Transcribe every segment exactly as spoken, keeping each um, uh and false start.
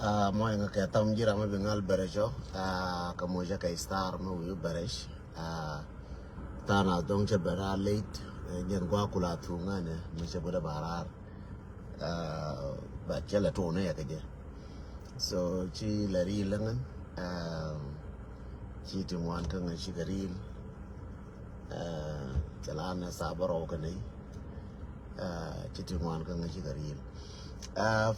Muɔ̱nyɛ kɛ tham ji̱ ram mi bi ŋal bɛrɛ cɔ. Kɛ mucä kɛ star mi wi̱i̱ bɛrɛ. Tha̱a̱ŋ a dho̱ŋ cɛ bɛrɛ a late. Jɛn gua̱a̱ kula thuŋ ŋänɛ mi cɛ bɛrɛ ba raar. But cɛ lɛ tuun ni yɛ kɛ jɛ. So ci lɛ ri läŋän. Ci ti ŋuan kä ŋä ci kɛ ril. Cɛ la nɛ thaa bä rɔw kɛ nɛy. Ci ti ŋuan kä ŋä ci kɛ ril.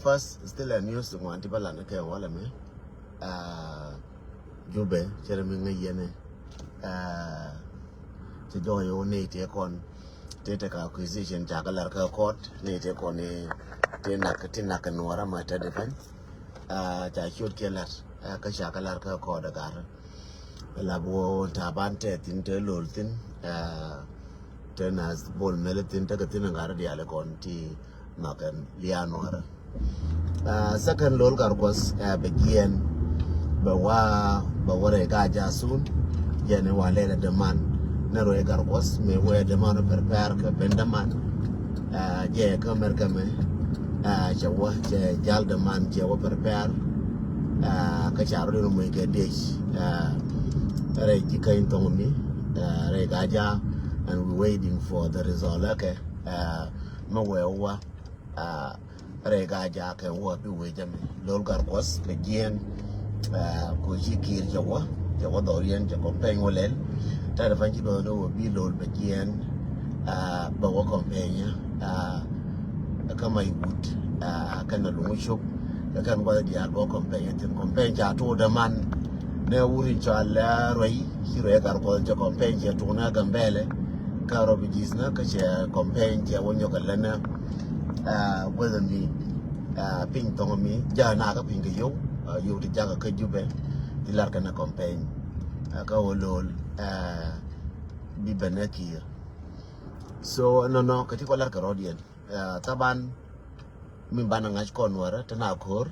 First, still a news ti ŋuan ti bä lan kɛ walɛ mɛ. Jubɛ cɛ rɛ mi ŋä yɛnɛ. Ci jɔk yɛ wä nɛy ti kɔn ti tekɛ accusation ca kɛ lar kä court nɛy ti kɔn ti nak ti nak kɛ nuɔrä ma te defense. Ca ciöt kiɛ lat kä ca kɛ lar kä court ɛ gat. Lap wä taban te thin te lol thin. Te na bol mel thin te kɛ thin ɛ gat dial kɔn ti makɛn lian nuɔrä. Second lol gar kuɔth bɛ jiɛn bɛ wa bɛ wä rɛ ga ja sun. Jɛn wa lɛ demand ne rɛ gar kuɔth me wɛ demand prepare kɛ ben demand. Jɛ kä America me cɛ wä cɛ jal demand cɛ wä prepare. Kä ca rɔ dino moc kɛ dec rɛ ji̱ käny thɔŋ mi rɛ ga ja. And we waiting for the result. Okay. Mɛ wɛ wa rɛy ka jakä wä bi wee jɛ mi lol gar kuɔth bɛ jiɛn. Ko ci kir jɛ wä jɛ wä dhɔriɛn jɛ kɔmpɛny wä lɛl. Tɛt fan ci bɛ wä bi lol bɛ jiɛn. Bɛ wä kɔmpɛny kä ma iwut kɛn a luŋ cop kɛ kɛn guath diaal bɛ wä kɔmpɛny thin kɔmpɛny ca tuut däman. Nɛ wur in cɔal ruɛy ci ruɛy gar kuɔth jɛ kɔmpɛny cɛ tuut nɛ Gambɛlɛ. Kä rɔ bi ji̱th nä kä cɛ kɔmpɛny cɛ wä nyɔk kɛ länä. Guäth mi piny thɔŋ mi ja̱ na kä piny kɛ yow yow ti jakä kä Jubɛ ti lar kɛ nä kɔmpɛny. Kä wä lol bi bɛ nä kiɛ. So nɔnɔ kɛ ti kɔ lar kɛ rɔdiɛn. Taban mi banɛ ŋa̱c kɔn wärä te na ko̱r.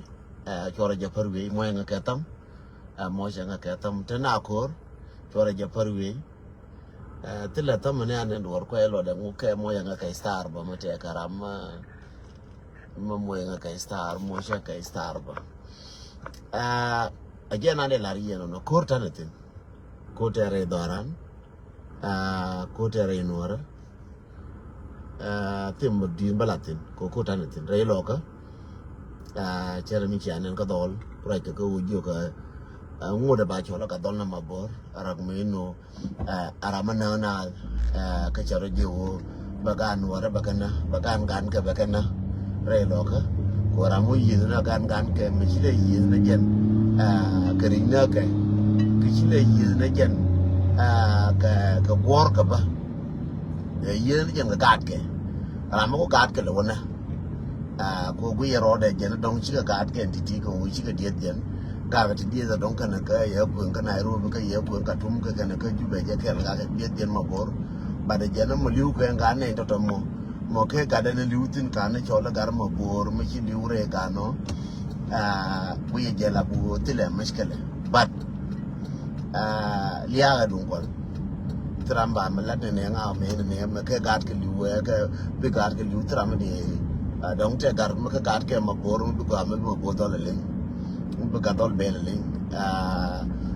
Cuɔrɛ jɛ pär wi̱i̱ muɔ̱yɛ ŋä kɛ tham. Muɔ̱cɛ ŋä kɛ tham te na ko̱r. Cuɔrɛ jɛ pär wi̱i̱. Thilɛ thämɛ ni an in duɔr kuɛ lɔdɛ ŋu kɛ muɔyɛ ŋa kɛ star bä mɛ tɛkɛ ram mɛ muɔyɛ ŋa kɛ star muɔcɛ kɛ star bä. A jiɛn an dee lar yien ɔnɔ ko̱r tanɛ thin. Ko̱r tɛrɛ dhɔran. Ko̱r tɛrɛ nuɔrä. Thim bä di̱i̱n bä la thin ko ko tanɛ thin rɛy lɔkä. Cɛ rɛ mi cia nɛn kä dhɔl ruac kɛ kä wä jiök. Ŋot ɛ ba cɔl ɛ ka dhɔl na ma bor rak mi no. Aram mi näk na kä cɛ rɔ jiök wä bɛ gan wärä bɛ kɛ na bɛ gan gan kɛ bɛ kɛ na. Rɛy lɔkä ko ram wä yieth na gan gan kɛ mi ci lɛ yieth na jɛn. Kɛ ri̱c na kɛ kɛ ci lɛ yieth na jɛn. Kɛ guɔ̱r kɛ bä. Ɛ yieth ni jɛn kɛ gaatkɛ. Ram mi ku gaatkɛ lɛ wä nɛ. Ku guiyɛ rɔɔdɛ jɛn dɔ̱ŋ cikɛ gaatkɛ ɛn ti̱ti̱ kɛ wä cikɛ dieth jɛn. Gaatkɛ ti dieth dɔ̱ŋ kɛnɛ kä yɛ kueŋ kä Nairobi kä yɛ kueŋ kä Tum kä kɛnɛ kä Jubɛ jɛ kɛl gaatkɛ dieth jɛn ma bo̱r. Bat ɛ jɛn mɔ li̱w kɛ gaat nɛy tɔ̱tɔ̱ mɔ. Mɔ kɛ gat ɛn li̱w thi̱n ka̱n cɔl ɛ gat ma bo̱r mi ci li̱w rɛy gat nɔ. Guiyɛ jɛ la ku thilɛ mɛckɛlɛ. Bat liaak a duŋ kɔn. Thil ram ba mi lat ni nɛŋ a mɛ ni nɛŋ mɛ kɛ gaat kɛ li̱w ɛ kɛ bi gaat kɛ li̱w thil ram ni. Dɔ̱ŋ tɛ gat mi kɛ gaat kɛ ma bo̱r mi bi gaat mi bi ma bo̱r dhɔl a liŋ. Mi bi gaat dhɔl bɛl a liŋ.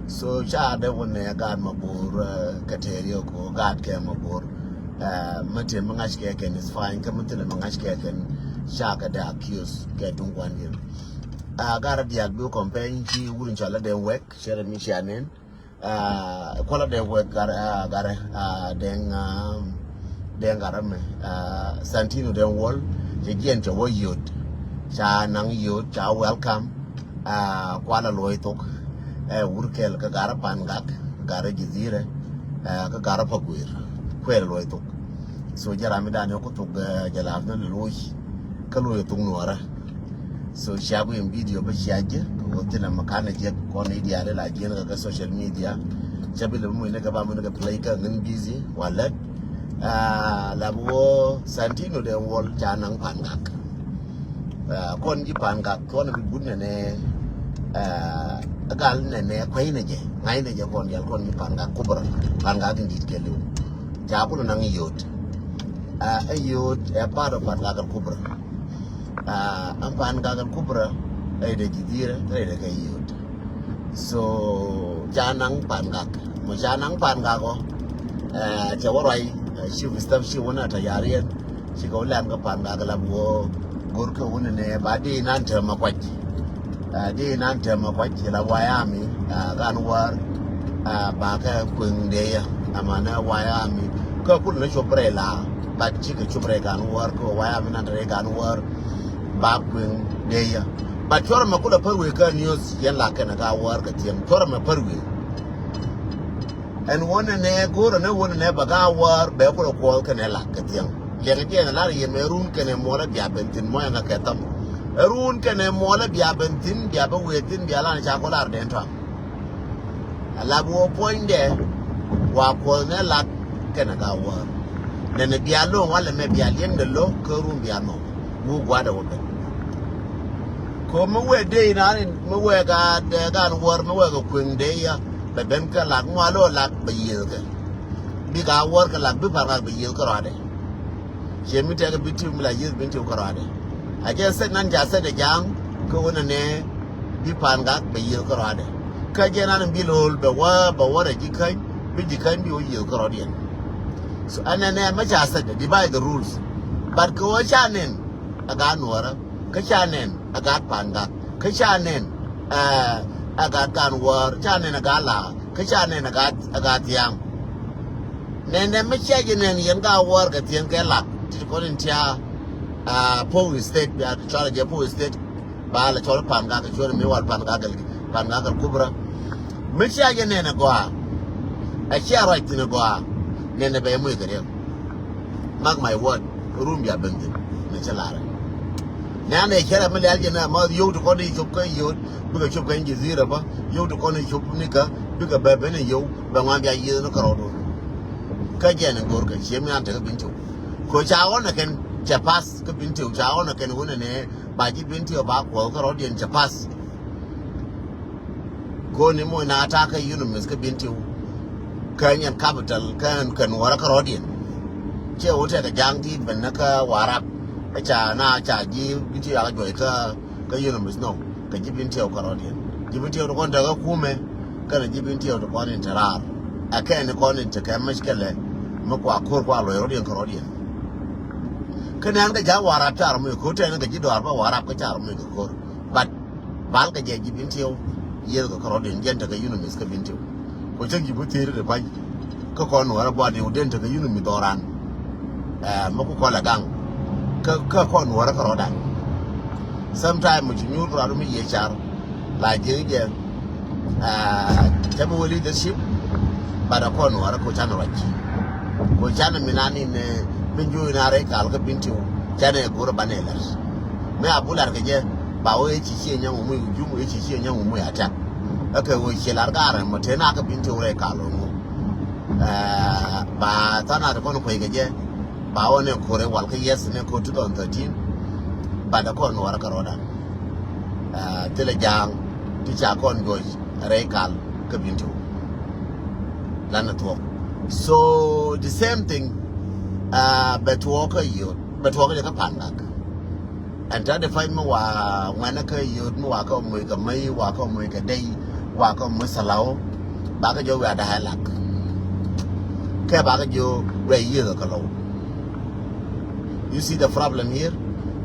So ca dee wä nɛ gaat ma bo̱r kɛ tɛɛri ɔ ko gaat kɛ ma bo̱r. Mi tɛ mi ŋa̱c kɛ kɛn is fine kä mi thilɛ mi ŋa̱c kɛ kɛn ca kɛ dee accuse kɛ duŋ kɔn yɛn. Garɛ diaal bi kɔmpɛny ci wur in cɔal a dee wɛk cɛ rɛ mi cia nɛn. Kuala dee wek gar gar dee ŋa dee gar mɛ. Santino dee wol cɛ jiɛn cɛ wä yot ca naŋ yot ca welcome. Kuala luɔi thok wur kɛl kä gar pan gak gar jizire kä gar pa guir kuɛl luɔi thok. So jɛ ram mi dan yɔ ku thok jɛ lap ni luɔi kä luɔi thok nuɔrɛ. So cia gui̱i̱m video bä cia ji̱ wä thin a makan a jiɛk kɔn i̱ diaal ila jiɛn kɛ kɛ social media. Ca bi lɛ bi muc ni kɛ ba muc ni kɛ play kä ŋin busy wa lät. La bi wä Santino dee wol ca naŋ pan gak. Kɔn ji̱ pan gak kɔn bi but nɛnɛ. Gal nɛnɛ kuɛy nɛ jɛ ŋa̱c nɛ jɛ kɔn diaal kɔn ji̱ pan gak kubra pan gak in dit kɛ liw. Ca kun naŋ yot. Ɛ yot ɛ part of pan gak kubra. Ɛn pan gak al kubra Rɛydɛ ji̱ dhirɛ, rɛydɛ kɛ yio̱t. So ca naŋ Pangak. Mɔ ca naŋ Pangak ɔ. Cɛ wä ruac, Chief Staff ci wä na tɔ yariɛn. Cikɛ wä lɛn kä Pangak la bi wä go̱r kä wä ni nɛ ba di nan tɛmɛ kuac. Di nan tɛmɛ kuac ci la wayami, gan wär. Ba kɛ kueŋ dee yɛ. Amanɛ wayami kä kul ni cop rɛy la. Bat cikɛ cop rɛy gan wär kä wayami nan tɛ rɛy gan wär. Ba kueŋ dee yɛ. Bat cuɔrɛ mɛ kulɛ pär wee kä news yɛn la kɛnɛ ka wär kɛ thiɛŋ cuɔrɛ mɛ pär wee. Ɛn wä nɛnɛ go̱o̱rä ni wä nɛnɛ bɛ ga wäär bɛ kulɛ kuɔth kɛnɛ lak kɛ thiäŋ. Liɛŋɛ jɛɛn a lar yɛn mɛ run kɛnɛ muɔlɛ bia ben thi̱n mɔyɛ ŋa kɛ tham. Run kɛnɛ muɔlɛ bia ben thi̱n bia bä wëë thi̱n bia lan ca kɔ lar dɛn tɔ̱a̱ŋ. A lap wä puɔ̱nydɛ wa kuɔth nɛ lak kɛnɛ ga wäär. Nɛnɛ bia lo̱ŋ walɛ mɛ bia liɛŋdɛ lo̱ kä run bia nɔm. Wuk gua̱dɛ wä ben. Ko mi wee dee inan in mi wee ka dee gan wär mi wee ka kueŋ dee ya bɛ ben kä lak ŋuan lo lak bɛ yiëth kɛ. Bi ka wär kä lak bi Pangak bɛ yiëth kä rɔadɛ. Ciɛ mi tɛk bi tiw mi la yiëth bi tiw kä rɔadɛ. A jɛ sɛt nan ca sɛt ɛ jaŋ kä wä nɛ nɛ bi Pangak bɛ yiëth kä rɔadɛ. Kä jɛ nan bi lo̱l bɛ wä bɛ wä rɛ ji̱ käny bi ji̱ käny bi wä yiëth kä rɔadiɛn. So ɛnɛ nɛ mɛ ca sɛt ɛ divide the rules. But kä wä ca nen a gaat nuɔrä kä ca nɛn a gaat Pangak kä ca nɛn a gaat gan wäär ca nɛn a gaat la kä ca nɛn a gaat a gaat thiaŋ. Nɛn nɛ mi cia jɛ nɛn yɛn gaat wäär kɛ thiaŋ kɛ lak ti kɔn in tia. Power state bia cɔl jɛ power state. Ba la cɔl Pangak kɛ cuɔn mi wal Pangak kɛ Pangak kɛ kubra. Mi cia jɛ nɛn a gɔaa a cia ruac thin a gɔaa. Nɛn a bɛ muc kɛ riɛm. Mark my word, rum bia ben thin ni cä larɛ. Nɛn a cɛ rɛ mi lial jɛ na ma yio̱w ti kɔn i̱ cop kä yio̱w bikɛ cop kä in jɛ dhirä bä yio̱w ti kɔn i̱ cop ni kä bikɛ bɛ ben i̱ yio̱w bɛ ŋuan bia yieth ni kärɔɔdu. Kä jɛ ni go̱r kä ciɛ mi an tekɛ bin cop. Ko ca ɣɔn ɛ kɛn cɛ pass kä bin cop ca ɣɔn ɛ kɛn ɣɔn ɛ nɛ ba ji̱ bin cop ba kuɔth kärɔɔdiɛn cɛ pass. Koni moc na ta̱a̱ kä Unamith kä bin tiw. Kä nyɛn capital kä kɛ nuɔrä kä rɔ̱diɛn. Ciɛ wä tɛkɛ ja̱a̱ŋ ti ben ni kä Warap. Kä ca na ca ji̱ bin tiw yakä juɔc kä kä Unamith nɔ. Kä ji̱ bin tiw kä rɔ̱diɛn ji̱ bin tiw ti kɔn tɛkɛ kumɛ. Kä ni ji̱ bin tiw ti kɔn in te raar. Ɛ kɛn ni kɔn in tekɛ mec kɛlɛ. Mi kua ko̱r kua luɔc rɔ̱diɛn kä rɔ̱diɛn. Kä nɛn kä ja̱a̱ŋ Warap ca rɔ moc ko̱r tɛn kä ji̱ dɔaar bä Warap kä ca rɔ moc kɛ ko̱r. But bal kɛ jɛ ji̱ bin tiw. Yieth kɛ kärɔɔdiɛn jɛn tekɛ Unamith kä bin tiw. Kɔ cäŋ ji̱ bi thieri ri pa̱ny. Kä kɔn nuɔrä buat iw den tekɛ Unamith dhɔran. Mɛ ku kɔlɛ gaŋ kä kɔn nuɔrä kärɔɔdan. Sometime mɛ ci nyuur kärɔɔd mi yiëë car. La ji̱ jɛ. Tɛmɛ wä leadership. But a kɔn nuɔrä ko can ruac. Ko can mi nan in mi njuy na rɛy kal kä bin tiw. Can ɛ go̱rä banɛ lɛr. Mi a bular kɛ jɛ ba wee ci ciɛ nyaŋ wä muy jum wee ci ciɛ nyaŋ wä muy attack. Ɛ kɛ wee ci lar garɛ mɔ te na kɛ bin tiw rɛy kal wä ŋu. Ba than a te kɔn kuɛy kɛ jɛ. Ba wä nɛ ko̱r ɛ wal kä yes nɛ ko̱r two thousand thirteen. Ba dɛ kɔn nuɔrä kɛ rɔdan. Thilɛ ja̱a̱ŋ ti ca kɔn juɔc rɛy kal kä bin tiw. Lanɛ thuɔk. So the same thing. Bɛ tuɔɔk kä yio̱t bɛ tuɔɔk jɛ kä Pangak. Ɛn ta̱a̱ di pa̱ny mi wa ŋuɛnä kä yio̱t mi wa kä moc kɛ mäc wa kä moc kɛ dey wa kä moc thalaw. Ba kä jɛ wiaa da̱a̱ lak. Kɛ ba kä jɛ wiaa yiëëth kä low. You see the problem here?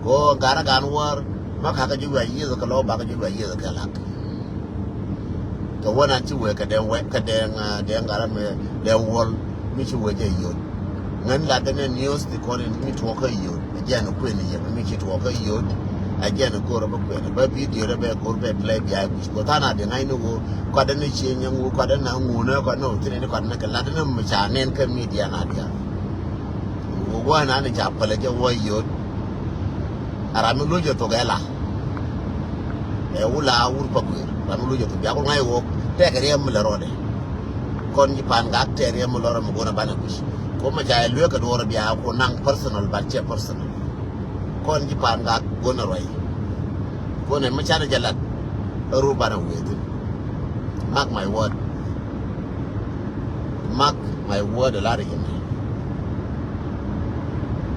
Ko garä gan wäär ma kakä jɛ wiaa yiëëth kä low ba kä jɛ wiaa yiëëth kä lak. Kɛ wä nan ci wee kɛ dɛŋ wɛ kɛ dɛŋ dɛŋ garä mɛ dɛŋ wäl. Mi ci wee jɛ yio̱t ŋän latdä nɛ news ti kɔn in mi tuɔɔk kä yio̱t. Ɛ jɛn kuën yɛ mi ci tuɔɔk kä yio̱t. Ɛ jɛn ko̱r bä kuën bä video rɛ bɛ ko̱r bɛ play bia guic ko than a di ŋa̱c ni ɣöö kɔdɛ ni ci nyɛ ŋu kɔdɛ na ŋu nɛ kɔdɛ ni wä thin ni kɔdɛ ni kɛ latdä ni mi ca nɛn kä media na dia. Wä wä na ni ca pälɛ jɛ wä yio̱t. A ram mi luc jɛ thok ɛ la. Ɛ wula wur pa guir ram mi luc jɛ thok bia kul ŋa̱c wok tɛk riɛm mi lɛ rɔdɛ. Kɔn ji̱ Pangak tɛk riɛm mi lɔrɛ mi gon a banɛ guic. Ko ma ca ɛ luek kɛ duɔrɛ bia ko naŋ personal but cɛ personal. Kɔn ji̱ Pangak gon a ruac. Gon ɛ ma canɛ jɛ lat. Ɛ rur banɛ wethin. Mark my word. Mark my word a lar yɛn.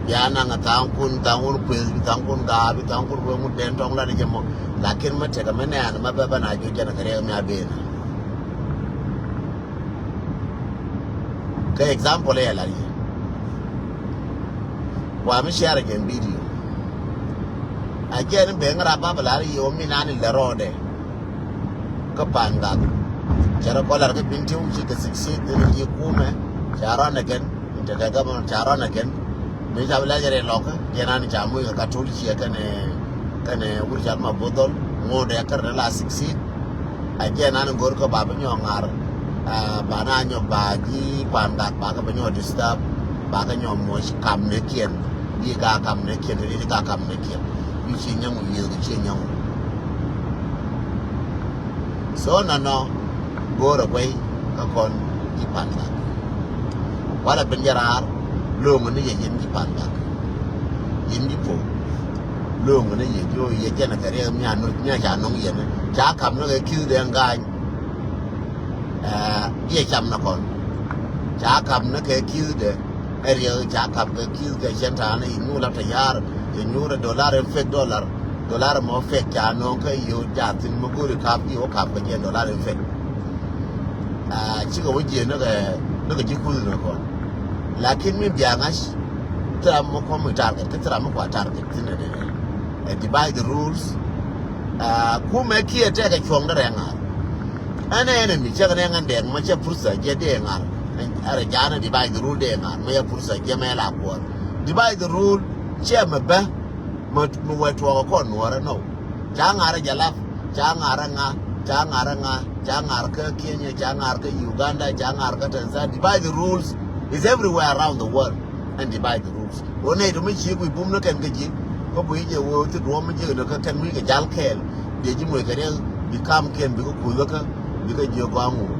Bia naŋ a thaŋkun, thaŋkun kueth, thaŋkun gaap, thaŋkun kueth ŋut den tɔŋ lat jɛ mɔ. Lakin mɛ tekɛ mɛ nɛɛn mɛ bɛ bɛ na jiö jɛn kɛ riɛk mi a ben. Kɛ example ɛ lat yɛ. Wa mi share jɛn video. A jɛn ben ŋa ra ba bɛ lat yɛ o mi nani lɛ rɔɔdɛ. Kä Pan Gak. Cɛ rɔ kɔlar kä bin ti wi̱ci kɛ succeed in yi kumɛ. Ca rɔ nɛ kɛn. Tekɛ government ca rɔ nɛ kɛn. Mi ca bi lɛ jɛ rɛ lɔk kɛ jɛ nan ca muc kɛ ka tul ciɛ kɛnɛ kɛnɛ wur cal ma bodol. Ŋuɔdɛ kɛ rɛ la succeed. A jɛ nan go̱r kä ba bi nyɔ ŋar. Ba na nyɔ ba ji̱ Pan Gak ba kɛ bi nyɔ disturb. Ba kɛ nyɔ muc kam nɛ kiɛn. Bi ka kam nɛ kiɛn ri ka kam nɛ kiɛn. Bi ci nyɛ ŋu yiëë kɛ ci nyɛ ŋu. So nɔnɔ go̱o̱rɛ guey kä kɔn ji̱ Pan Gak. Walɛ ben jɛ raar lo̱o̱ŋ ni yɛ yɛn ji̱ Pan Gak. Yɛn ji̱ Puɔ̱k lo̱o̱ŋ ni yɛ ji̱ yɛ jɛn kɛ riɛk mi a no̱ mi a ca nɔŋ yɛn ca kap ni kɛ ki̱th dee ŋa̱a̱ny. Ɛ yɛ cam ni kɔn ca kap ni kɛ ki̱th dee. Ɛ riɛk ca kap kɛ ki̱th kɛ cɛn ta̱a̱ ni i̱ nyuur lap tɛ ya̱a̱r i̱ nyuur ɛ dollar in fake dollar. Dollar mɔ fake ca nɔŋ kä i̱ yio̱w jaathin mi go̱o̱ri kap i̱ wä kap kɛ jɛn dollar in fake. Cikɛ wä jiɛ ni kɛ ni kɛ ji̱ kuth ni kɔn. Lakin mi bia ŋa̱c thira mi kɔm mi target kä thira mi kua target thin ni ni. Ɛ divide the rules. Kumɛ kiɛ tɛkɛ cuɔ̱ŋ ni rɛŋ ŋa̱r. Ɛn enemy cɛ kɛ nɛ ŋän dɛŋ ma cɛ pursa jɛ dee ŋa̱r. Ɛrɛ ja̱a̱n ɛ divide the rule dee ŋa̱r ma cɛ pursa jɛ mɛ la kuɔr. Divide the rule cɛ mɛ bä mɛ wɛ tuɔɔk kɔn nuɔrɛ nɔ. Ca ŋa̱r ɛ Jalap, ca ŋa̱r ɛ ŋa, ca ŋa̱r ɛ ŋa, ca ŋa̱r kä Kenya, ca ŋa̱r kä Uganda, ca ŋa̱r kä Tanzania. Divide the rules is everywhere around the world and divide the rules. Wä nɛy tɔ mi ci kui̱ bum ni kɛn kä ji̱ kä bui jɛ wee thi duɔ̱ɔ̱m mi ji̱ kɛ ni kä kɛn wi̱i̱ kɛ jal kɛɛl. Diɛ ji̱ muec kɛ riɛk bi kam kiɛn bikɛ kuth kä bikɛ jiök gɔaŋ wuu.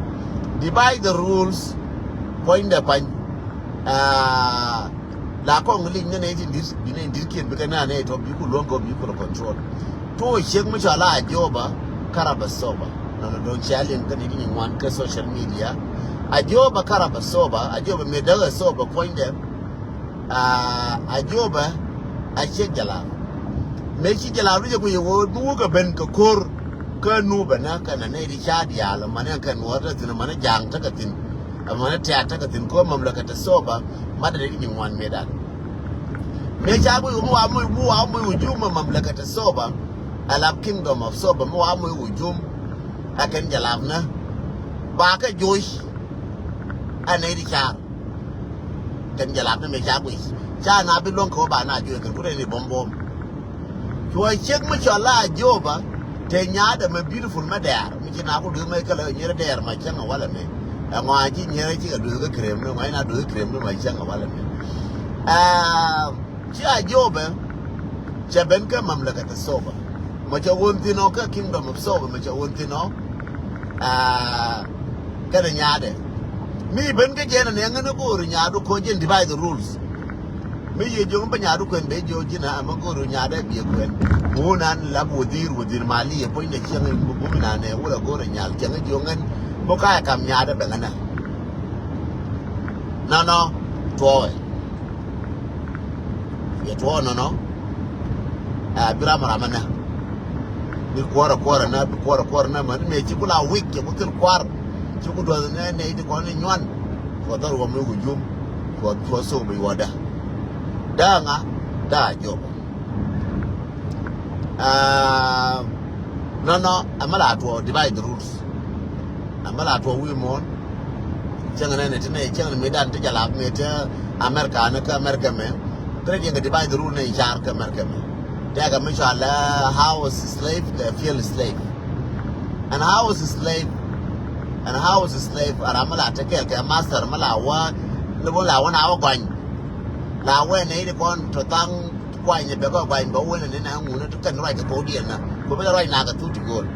Divide the rules. Puɔ̱nydɛ pany. La kɔŋ lic ni nɛy tin di̱t bi nɛy di̱t kiɛn bikɛ na nɛy tɔ bi ku luɔ̱ŋ kɛ bi ku lɔ control. Tuɔ ciek mi cɔal a Ajoba Karaba Soba. Nɔnɔ do̱ŋ cia liŋ kä nɛy ti nyin ŋuan kä social media. Ajoba Karaba Soba, Ajoba mëë däk ɛ Soba puɔ̱nydɛ. A Jobɛ a ciek Jalap. Mëë ci Jalap ni jɛ ku yɛ wee mi wukɛ ben kɛ ko̱r kä Nubɛ nä kɛnɛ nɛy ti ca diaal mani kɛ Nuɔr tä thi̱n mani Ja̱a̱ŋ tä kɛ thi̱n. Mani Tiat tä kɛ thi̱n ko̱r mamlakɛ tɛ Soba. Mat dee ni nyin ŋuan mëë dan. Mëë ca ku yɛ mi wa mi wa mi wujum mamlakɛ tɛ Soba. Alap kingdom of Soba mi wa mi wujum. A kɛn Jalap nä ba kɛ joc. A nɛy ti car. Kɛn Jalap ni mëë ca guic ca na bi luɔ̱ŋ kɛ wä ba na juɛ kɛn ku rɛn i̱ buɔ̱m buɔ̱m. Cuɔ ciek mi cɔl la Ajoba te nyaadɛ mɛ beautiful mɛ dɛɛr mi ci na ku duth mɛ kälä nyierä dɛɛr ma cäŋ a walɛ mɛ. Ɛŋɔ a ci nyierä cikɛ duth kä kirem ni ŋɔ̱c na duth kä kirem ni ma cäŋ a walɛ mɛ. Ci Ajoba cɛ ben kä mamlakɛ tɛ Soba. Mɛ cɛ won thin ɔ kä kingdom of Soba mɛ cɛ won thin ɔ. Kɛnɛ nyaadɛ mi ben kä jɛn ɛn ɛŋä ni go̱o̱ri nyaadu ko̱ jɛn divide the rules. Mi yiëë jiök mi bä nyaadu kuɛn ben jiök ji̱n a mɛ go̱o̱ri nyaadɛ biɛ kuɛn. Ŋuun an lap wädhiir wädhiir mali yɛ puɔ̱nydɛ cieŋ in bumi nanɛ wurɛ go̱o̱rɛ nyal cieŋ jiök ŋän. Bä kaɛ kam nyaadɛ bɛŋä nä. Nɔnɔ tuɔɔkɛ. Yɛ tuɔɔk nɔnɔ. Ɛ bi ram ram ɛnɛ. Bi kuɔrɛ kuɔrɛ nɛ bi kuɔrɛ kuɔrɛ nɛ mɛ ni mëë ci ku la wik cɛ ku thil kuar. Ci ku duɔth nɛ nɛ ti kɔn ni nyuan. Kuɔ dhɔr wä mi ku jum. Kuɔ kuɔ thok bi wä dä. Dä ŋa dä Ajoba. Nɔnɔ ɛmɛ la tuɔɔk divide the rules. Ɛmɛ la tuɔɔk wi̱i̱ muɔ̱ɔ̱n. Cäŋ nɛ ni ti nɛ cäŋ ni mi dan ti Jalap mi ti America ni kä America mɛ. Bi rɛ diɛŋ kɛ divide the rule ni car kä America mɛ. Tɛkɛ mi cɔal ɛ house slave kɛ field slave. Ɛn house slave. Ɛn house slave a ram mi la ti kɛɛl kɛ master mi la wä ni bun la wä na wä gɔny. La wä ni ti kɔn tɔ thaŋ. Kuany ni bɛ kɔ kuany bɛ wun ni na ŋun ni kɛn ruac kɛ thok diɛn na. Kɔ bɛ ruac na kɛ thok ti go̱o̱l.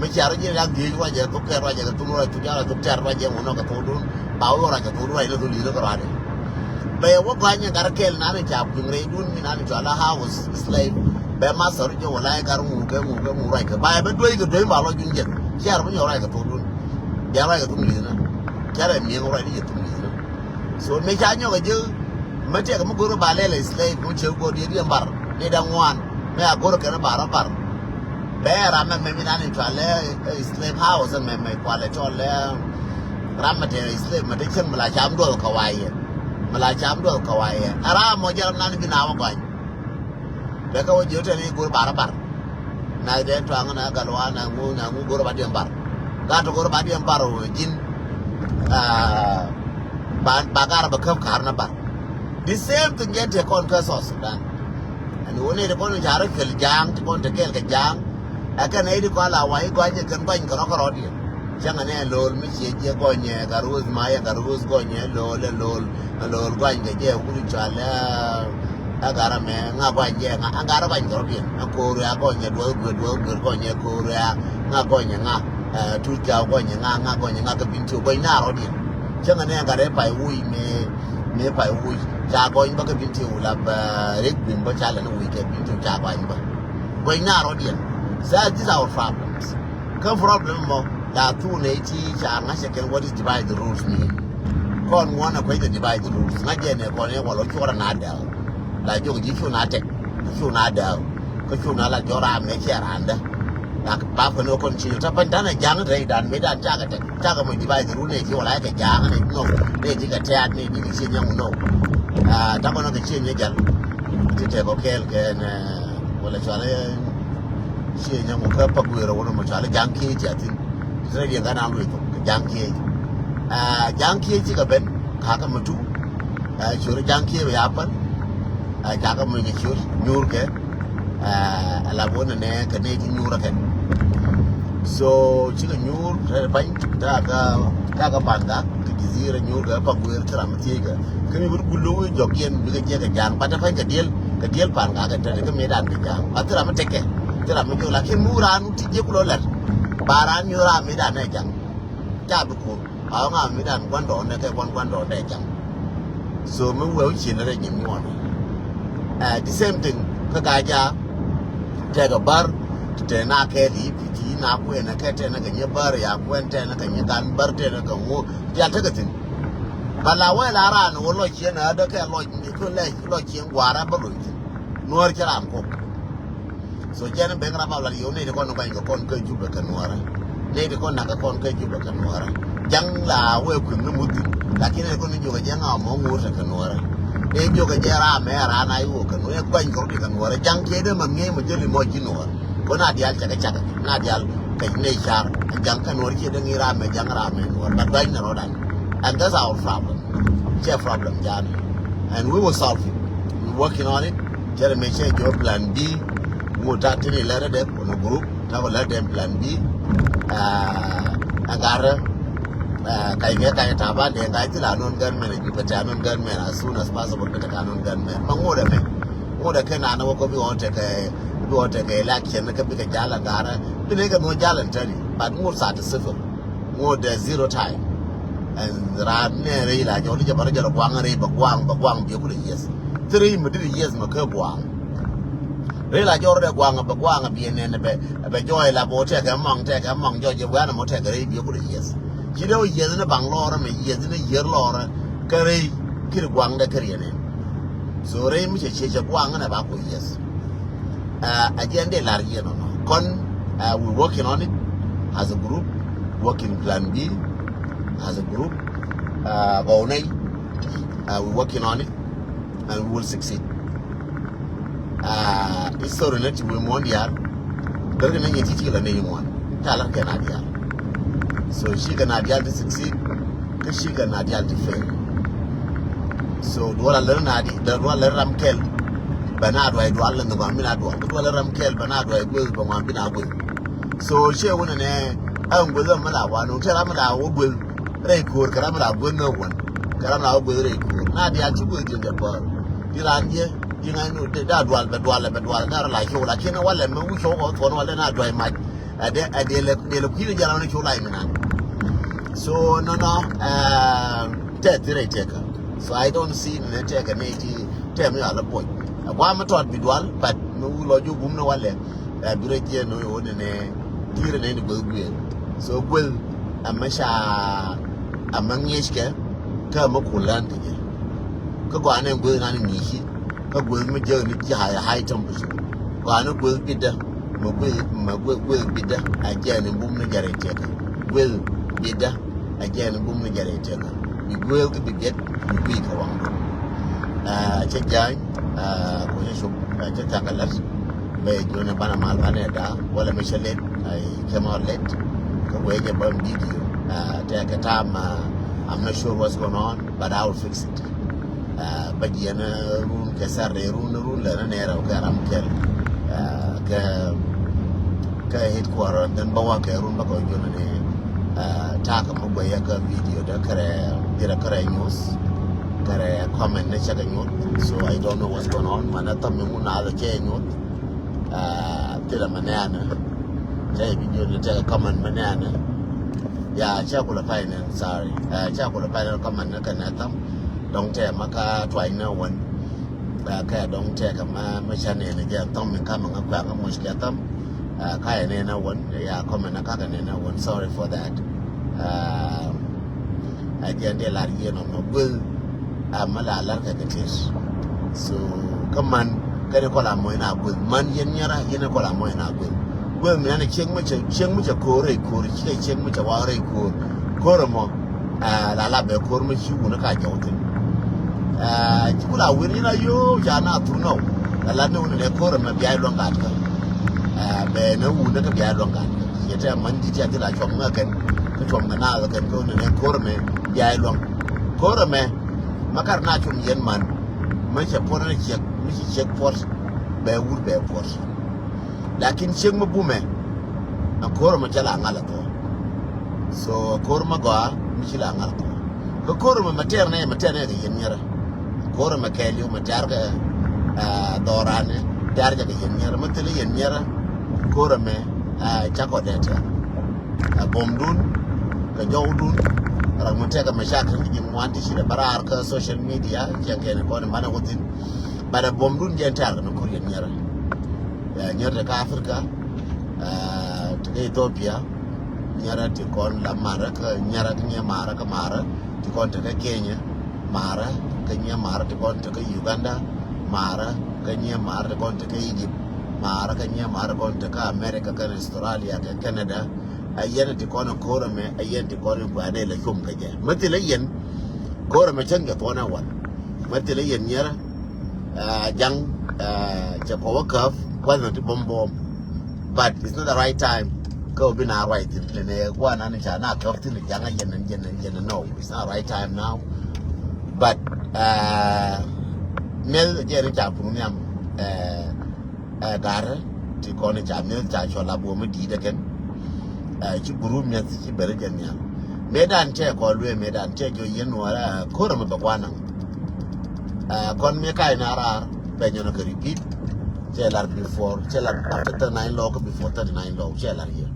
Mi cia ruac ji̱ rak dhiec ruac jɛ thok kɛ ruac jɛ kɛ thok ruac thok jara thok tɛr ruac jɛ ŋun nɔ kɛ thok dun. Ba wä ruac kɛ thok ruac ni thok li̱th ni kɛ ruac. Bɛ yɛ wä kuany ni gat kɛl na ni ca kui̱ŋ rɛy dun mi na ni cɔal a house slave. Bɛ ma thɔr jɛ wä la i̱ gat ŋun kɛ ŋun kɛ ŋun ruac kɛ ba yɛ bɛ duec kɛ duec ba lɔ jun jɛ. Cia ruac nyɔ ruac kɛ thok dun. Bia ruac kɛ thok li̱th ni. Cia rɛ mi̱eŋ ruac ni jɛ thok li̱th ni. So mi ca nyɔk a ji̱. Mɛ tiɛk mi go̱r ba lɛl slave mi cɛ go̱r diɛ diɛ bar ni da ŋuan. Mɛ a go̱r kɛn bar bar. Bɛ ram mɛ mɛ mi nan in cua lɛ slave house mɛ mɛ kua lɛ cɔl lɛ ram mɛ te slave mɛ te cieŋ mi la cam duɔth kɛ wa yɛ. Mi la cam duɔth kɛ wa yɛ. A ram mɔ jɛ ram nan bi na wä gɔny. Bɛ kä wä jiö tɛn i̱ go̱r bar bar. Na dee tuaŋ na gal wa na ŋu na ŋu go̱r ba diɛn bar. Gat go̱r ba diɛn bar wä ji̱n. Ba ba gar ba käp kar na bar. The same thing jɛ te kɔn kä South Sudan. Ɛn wä ni te kɔn car kɛl ja̱a̱ŋ te kɔn te kɛl kɛ ja̱a̱ŋ. Ɛ kɛn ɛ di kɔn la wa i̱ gɔny kɛn gɔny kɛ rɔk kɛ rɔdiɛn. Cäŋɛ nɛ lo̱l mi ciɛ jiɛ gɔnyɛ ka ruth ma yɛ ka ruth gɔnyɛ lo̱l ɛ lo̱l. Ɛ lo̱l gɔny kɛ jɛ wut cɔal ɛ ɛ garɛ mɛ ŋa gɔny jɛ ŋa ɛ garɛ gɔny kɛ rɔdiɛn. Ɛ ko̱r ɛ gɔnyɛ duɔth guer duɔth guer gɔnyɛ ko̱r ɛ ŋa gɔnyɛ ŋa. Ɛ tuc ka gɔnyɛ ŋa ŋa gɔnyɛ ŋa kɛ bin ti gɔny na rɔdiɛn. Cäŋɛ nɛ garɛ pay wuc mɛ mɛ pay wuc ca gɔny bä kɛ bin ti wula bä rik bin bä ca lɛ ni wuc kɛ bin ti ca gɔny bä. Gɔny na rɔdiɛn. So these are our problems. Kä problem mɔ la thuk nɛ ti ca ŋa̱cä kɛn what is divide the rules mean. Kɔn ŋuɔn a kuec the divide the rules ŋa̱c jɛ nɛ kɔn yɛ wal ɔ cuɔrɛ na dɛl. La jok ji̱ cu na tɛk cu na dɛl. Kä cu na la jɔra mɛ cɛ randä. La ba kɔn kɔn ci ta ban dan a jaŋ rɛy dan mɛ dan ca kɛ tɛk ca kɛ mɔ divide the rule nɛ ti wala kɛ jaŋ nɛ no nɛ ti kɛ tɛat nɛ ti kɛ ci nyɛ ŋu no. Ta kɔn kɛ ci nyɛ jal. Ti tɛk kɔ kɛɛl kɛ nɛ. Wala cualɛ ciɛ nyɛ ŋu kä Paguer wala mɔ cualɛ jaŋ kiɛ jiathin. Israel yɛ gana luɛ thok jaŋ kiɛ. Jaŋ kiɛ ci ka ben kaka matu. Cior jaŋ kiɛ bɛ yapan. Caka mɔ kɛ cior nyur kɛ. Ala won nɛ kɛ nɛ ti nyur kɛ. So ci ka nyur rɛ bany ta ka ta ka banga. Kɛ jizira nyur kɛ Paguer ti ram ti kɛ. Kɛ mi bur gulu jɔk yɛn bi kɛ jɛ kɛ jaŋ. Ba ta pan kɛ diel kɛ diel pan ka kɛ tɛn kɛ mi dan kɛ jaŋ. Ba ti ram tekɛ ti ram mi jɔk lakin mu ran ti jɛ kulo lat. Ba ran nyur ram mi dan kɛ jaŋ. Ca bi kur. A ŋa mi dan guan dɔɔn dɛ kɛ guan guan dɔɔn dɛ jaŋ. So mi wee wä cin rɛ nyin nyuɔn. The same thing kä ka ja tɛk a bar. Tɛ na kɛ li piti na kuɛn kɛ tɛ na kɛ nyɛ bar ya kuɛn tɛ na kɛ nyɛ kan bar tɛ na kɛ ŋu. Dial tekɛ thin. Ba la wee la ran wä lɔc ciɛn a dä kɛ lɔc ni kɛ lɛ lɔc ciɛn guarɛ bä lɔc thin. Nuɔr cɛ ran kok. So jɛn ben ram a lat yio̱w nɛy ti kɔn guany kɛ kɔn kä Jubɛ kɛ nuɔrä. Nɛy ti kɔn nak kɛ kɔn kä Jubɛ kɛ nuɔrä. Jaŋ la wee kui̱m ni muthi. Lakin nɛy ti kɔn ni jiök kɛ jɛ ŋa mɔ ŋuur te kɛ nuɔrä. Nɛy jiök kɛ jɛ ram mɛ ran a iwok kɛ nuɔrä guany kɛ rɔ̱diɛn kɛ nuɔrä jaŋ kiɛ dee mɛ ŋi̱eec mɛ jäli mɔ ji̱ nuɔr. Kɔ na diaal cakɛ cakɛ na diaal kɛ nɛy car jaŋ kɛ nuɔr ciɛ dee ŋi̱i̱c ram mɛ jaŋ ram mɛ nuɔr but guany ni rɔ̱dan. And that's our problem. Ciɛ problem jan. And we will solve it. We working on it. Cɛ rɛ mɛ cɛ jɔr plan B. Ŋu ta tini lɛ rɛ dɛ kɔnɔ group ta kɔ lɛ dɛ plan B. Ɛ garɛ. Kay kɛ kay ta ban dɛ kay ti la non gan mɛ na ji̱ bɛ ta non gan mɛ as soon as possible bɛ ta ka non gan mɛ ma ŋu dɛ mɛ. Ŋu dɛ kɛ na na wä kɔ bi ɣɔn tɛ kɛ bi ɣɔn tɛ kɛ election kɛ bi kɛ jal a garɛ bi ne kɛ no jal a tani but ŋu sa ti sifil. Ŋot dɛ zero time. Ɛn raan nɛ rɛy la jɔl jɛ bä rɛ jɛ lɛ guaŋ rɛy bɛ guaŋ bɛ guaŋ biɛ kulɛ yieth. Thiri mi diri yieth mi kä guaŋ. Rɛy la jɔl rɛ guaŋ bɛ guaŋ biɛ nɛn bɛ bɛ jɔɔy la bɔ tɛkɛ mɔŋ tɛkɛ mɔŋ jɔɔy jɛ wian mɔ tɛkɛ rɛy biɛ kulɛ yieth. Ci dee wä yieth ni baŋ lɔɔrä mi yieth ni yieth lɔɔrä kä rɛy kiri guaŋ dɛ kiri yɛ nɛn. So rɛy mi cɛ ciɛ cɛ guaŋ ni ba ku yieth. Ɛ jɛn dee lar yɛn ɔnɔ kɔn. We working on it as a group, working plan B as a group. Gɔw nɛy, we working on it and we will succeed. History nɛ ti wee muɔ̱n diaal. Därkɛ nɛ nyɛ ti ti la nɛy muɔ̱n ca lar kɛ na diaal. So cikɛ na diaal ti succeed. Kä cikɛ na diaal ti fail. So duɔl a lär na di duɔl a lär ram kɛl. Bɛ na duay dual ni ŋuan mi na dual duɔl a lär ram kɛl bɛ na duay gueth bɛ ŋuan bi na gueth. So ciɛ wunɛ nɛ ɛn gueth ɛ mi la wan wun tɛ ram mi la wä gueth rɛy ko̱o̱r kɛ ram mi la gueth ni wan kɛ ram la wä gueth rɛy ko̱o̱r na diaal ci gueth diɛn jɛ bäär. Di ran diɛ di ŋa̱c ni da dual bɛ dual bɛ dual da ram la cio̱w la kiɛn walɛ mi wi̱c cio̱w kɔ thuɔ̱n walɛ na duay mac. Ɛ dee ɛ dee lɛ dee lɛ kui̱n jɛ ram ni cu lay mi nan. So nɔnɔ tɛ thirɛ tɛkä. So I don't see ni tɛkä ni ti tɛ mi ala puɔc. Ɛ guam mi tɔt bi dual but mi wu lɔ ju gum ni walɛ. Ɛ bi rɛ jiɛ ni wä ni ni tirɛ ni ni gueth gueth. So gueth ɛ mɛ ca ɛ mɛ ŋiec kɛ kä ɛ mɛ kulän ti jɛ. Kä gɔaa ni gueth nan ni ŋi̱i̱ci. Kä gueth mi jek ni ci high, high temperature. Gɔaa ni gueth bitdä. Ma gueth, ma gueth, gueth bitdä. A jek ni bum ni jɛ rɛy tëkä. Gueth bitdä. A jek ni bum ni jɛ rɛy tëkä. Bi gueth kä bi biɛt, bi guic kä waŋ. Aa, cä ja̱a̱ny, aa, ku cä cop, aa, cä thakä lät. Bɛ jiɔn ɛ banɛ mal banɛ da, wala mi cä late, I came out late. Kä wee jɛ bä video. Aa, tɛkɛ tam, aa, I'm not sure what's going on, but I will fix it. Aa, bä jiɛn, aa, run kɛ Saturday, run, run lɛ ni nɛɛrɛ kɛ ram kɛl. Aa, kɛ, kɛ headquarter, then bä wa kɛ run bä kɛ jiɔn ni, aa, takä mɔ guɛyɛ kɛ video dɛ kärɛ, dirɛ kärɛ news. Kärɛ comment ni cakɛ nyuɔth. So I don't know what's going on. Manɛ thɔm mi ŋun na lɔ cɛ nyuɔth. Aa, thilɛ mɛ nɛɛnɛ. Cɛ i̱ bi jiöt ni tɛkɛ comment mɛ nɛɛnɛ. Ya, cɛ kulɛ pay nɛn, sorry. Aa, cɛ kulɛ pay nɛn comment ni kɛ nɛ thɔm. Dɔŋ tɛ ma ka tuany nɛ wän. Aa, kɛ dɔŋ tɛ kɛ ma, ma ca nɛn jɛ thɔm mi ka ma ŋa kua ka muc kɛ thɔm. Aa, ka yɛ nɛn wän. Ya, comment ni ka kɛ nɛn wän. Sorry for that. Aa, A jɛn dee lar yien ɔmɔ gueth. A ma la lar kɛ kɛ tis. So kä man kɛn kɔl a mɔy na gueth. Man yɛn nyara yɛn kɔl a mɔy na gueth. Gueth mi an cieŋ mi cɛ, cieŋ mi cɛ ko̱o̱r rɛy ko̱o̱r, ci kɛ cieŋ mi cɛ wa rɛy ko̱o̱r. Ko̱o̱r mɔ, a, la la bɛ ko̱o̱r mi ci wun ka jɔw thin. A, ci kula wir yɛn a yo ca na thur nɔ. La la ni wun ne ko̱o̱r mɛ bia luɔŋ gat kä. A, bɛ ne wun ne kä bia luɔŋ gat kä. Yɛ tɛ man di ti a ti la cuɔm ŋa kɛn. Kä cuɔm ŋa na kɛn kä ne ko̱o̱r mɛ. Jai luɔ̱ŋ. Ko̱r ɛmɛ, ma kar na cum yɛn man, ma cɛ puɔr ni ciek, mi ci ciek puɔr, bɛ wur bɛ puɔr. Lakin ciek mi bumɛ, a ko̱r ɛmɛ cɛ la ŋal a thuɔ. So, a ko̱r ma gɔaa, mi ci la ŋal a thuɔ. Kä ko̱r ɛmɛ ma tɛɛr nɛ, ma tɛɛr nɛ kɛ yɛn nyɛrɛ. Ko̱r ɛmɛ kɛɛliw, ma tɛɛr kɛ, ah, dhɔranɛ, tɛɛr jɛ kɛ yɛn nyɛrɛ, ma thil yɛn nyɛrɛ, ko̱r ɛmɛ, ah, cakɔ dɛ tɛɛr. A bom dun kɛ jɔw dun. Rak mi tɛk a mashakil ni ji̱ ŋuan ti ci dɛ bä raar kä social media. Ciɛ kɛn kɔn in banɛ wä thin. But a bom dun jɛ in tɛr kɛ ni kur yɛn nyɛrɛ. Ɛ, nyɛrɛ ti kä Africa. Ɛ, ti kä Ethiopia. Nyɛrɛ ti kɔn la marä kä nyɛrɛ kä nyɛ marä kä marä. Ti kɔn ti kä Kenya. Marä kä nyɛ marä ti kɔn ti kä Uganda. Marä kä nyɛ marä ti kɔn ti kä Egypt. Marä kä nyɛ marä ti kɔn ti kä America kɛn Australia kɛ Canada. A yɛn ti kɔn ko̱r ɛmɛ, a yɛn ti kɔn in kuɛɛdɛ la cum kɛ jɛ. Mä thilɛ yɛn ko̱r ɛmɛ cäŋ kɛ thuɔ̱n ɛ wan. Mä thilɛ yɛn nyɛrɛ, ah, jaŋ, ah, cɛ kɔwä käp kuath mɛ ti bom bom. But it's not the right time. Kä bi na right thin lɛ nɛ kuan an ca na käp thin jaŋ a yɛn an yɛn an yɛn, no. It's not right time now. But, ah, mɛl jɛ ni ca puŋ nhiam, ah, Ɛ, garä ti kɔn i̱ ca mi̱eth ca cɔl a buɔ̱m i̱ di̱i̱t ɛ kɛn. Ɛ, ci group mi̱eth ci ben i̱ jɛ nhial. Mëëdan cɛ kɔn luee, mëëdan cɛ jɔ yɛn nuɔrɛ, ɛ, ko̱r ɛmɛ bɛ gua̱n naŋ. Ɛ, kɔn mëë kac na raar bɛ nyɔn kɛ repeat. Cɛ lar before, cɛ lar after thirty nine law kä before thirty nine law cɛ lar yɛ.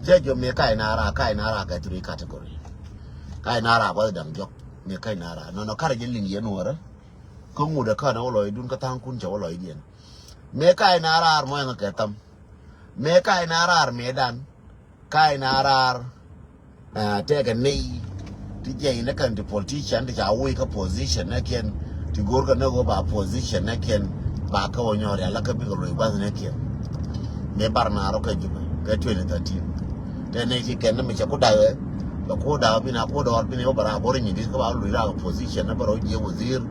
Cɛ jɔ mëë kac na raar, kac na raar kɛ three category. Kac na raar bä da̱ŋ jɔk mëë kac na raar. Nɔnɔ karɛ jɛ liŋ yɛn nuɔrɛ. Kä ŋut ɛ kän ɛ wä lɔcdun kä tha̱a̱ŋkun cɛ wä lɔcdiɛn. Mëë kac na raar mɔ ɛŋ kɛ thäm. Mëë kac na raar mëëdan. Kac na raar, ah, tɛkɛ ney. Ti jiɛc ni kɛn ti politician ti ca wuc kä position ni kiɛn. Ti go̱o̱r kɛ ni ɣöö ba position ni kiɛn. Ba kä wä nyɔɔr rial kä bikɛ luɔc gua̱th ni kiɛn. Mëë bar na rɔ kɛ Jubɛ kɛ twenty thirteen. Tɛ ney ti kɛn ni mi cɛ ku da̱k ɛ. Bɛ ku da̱k bi na ku dɔɔr bi ni wä ba raar bo̱r nyin di̱t kä ba luc raar kɛ position ni bä rɔ jiɛ wazir.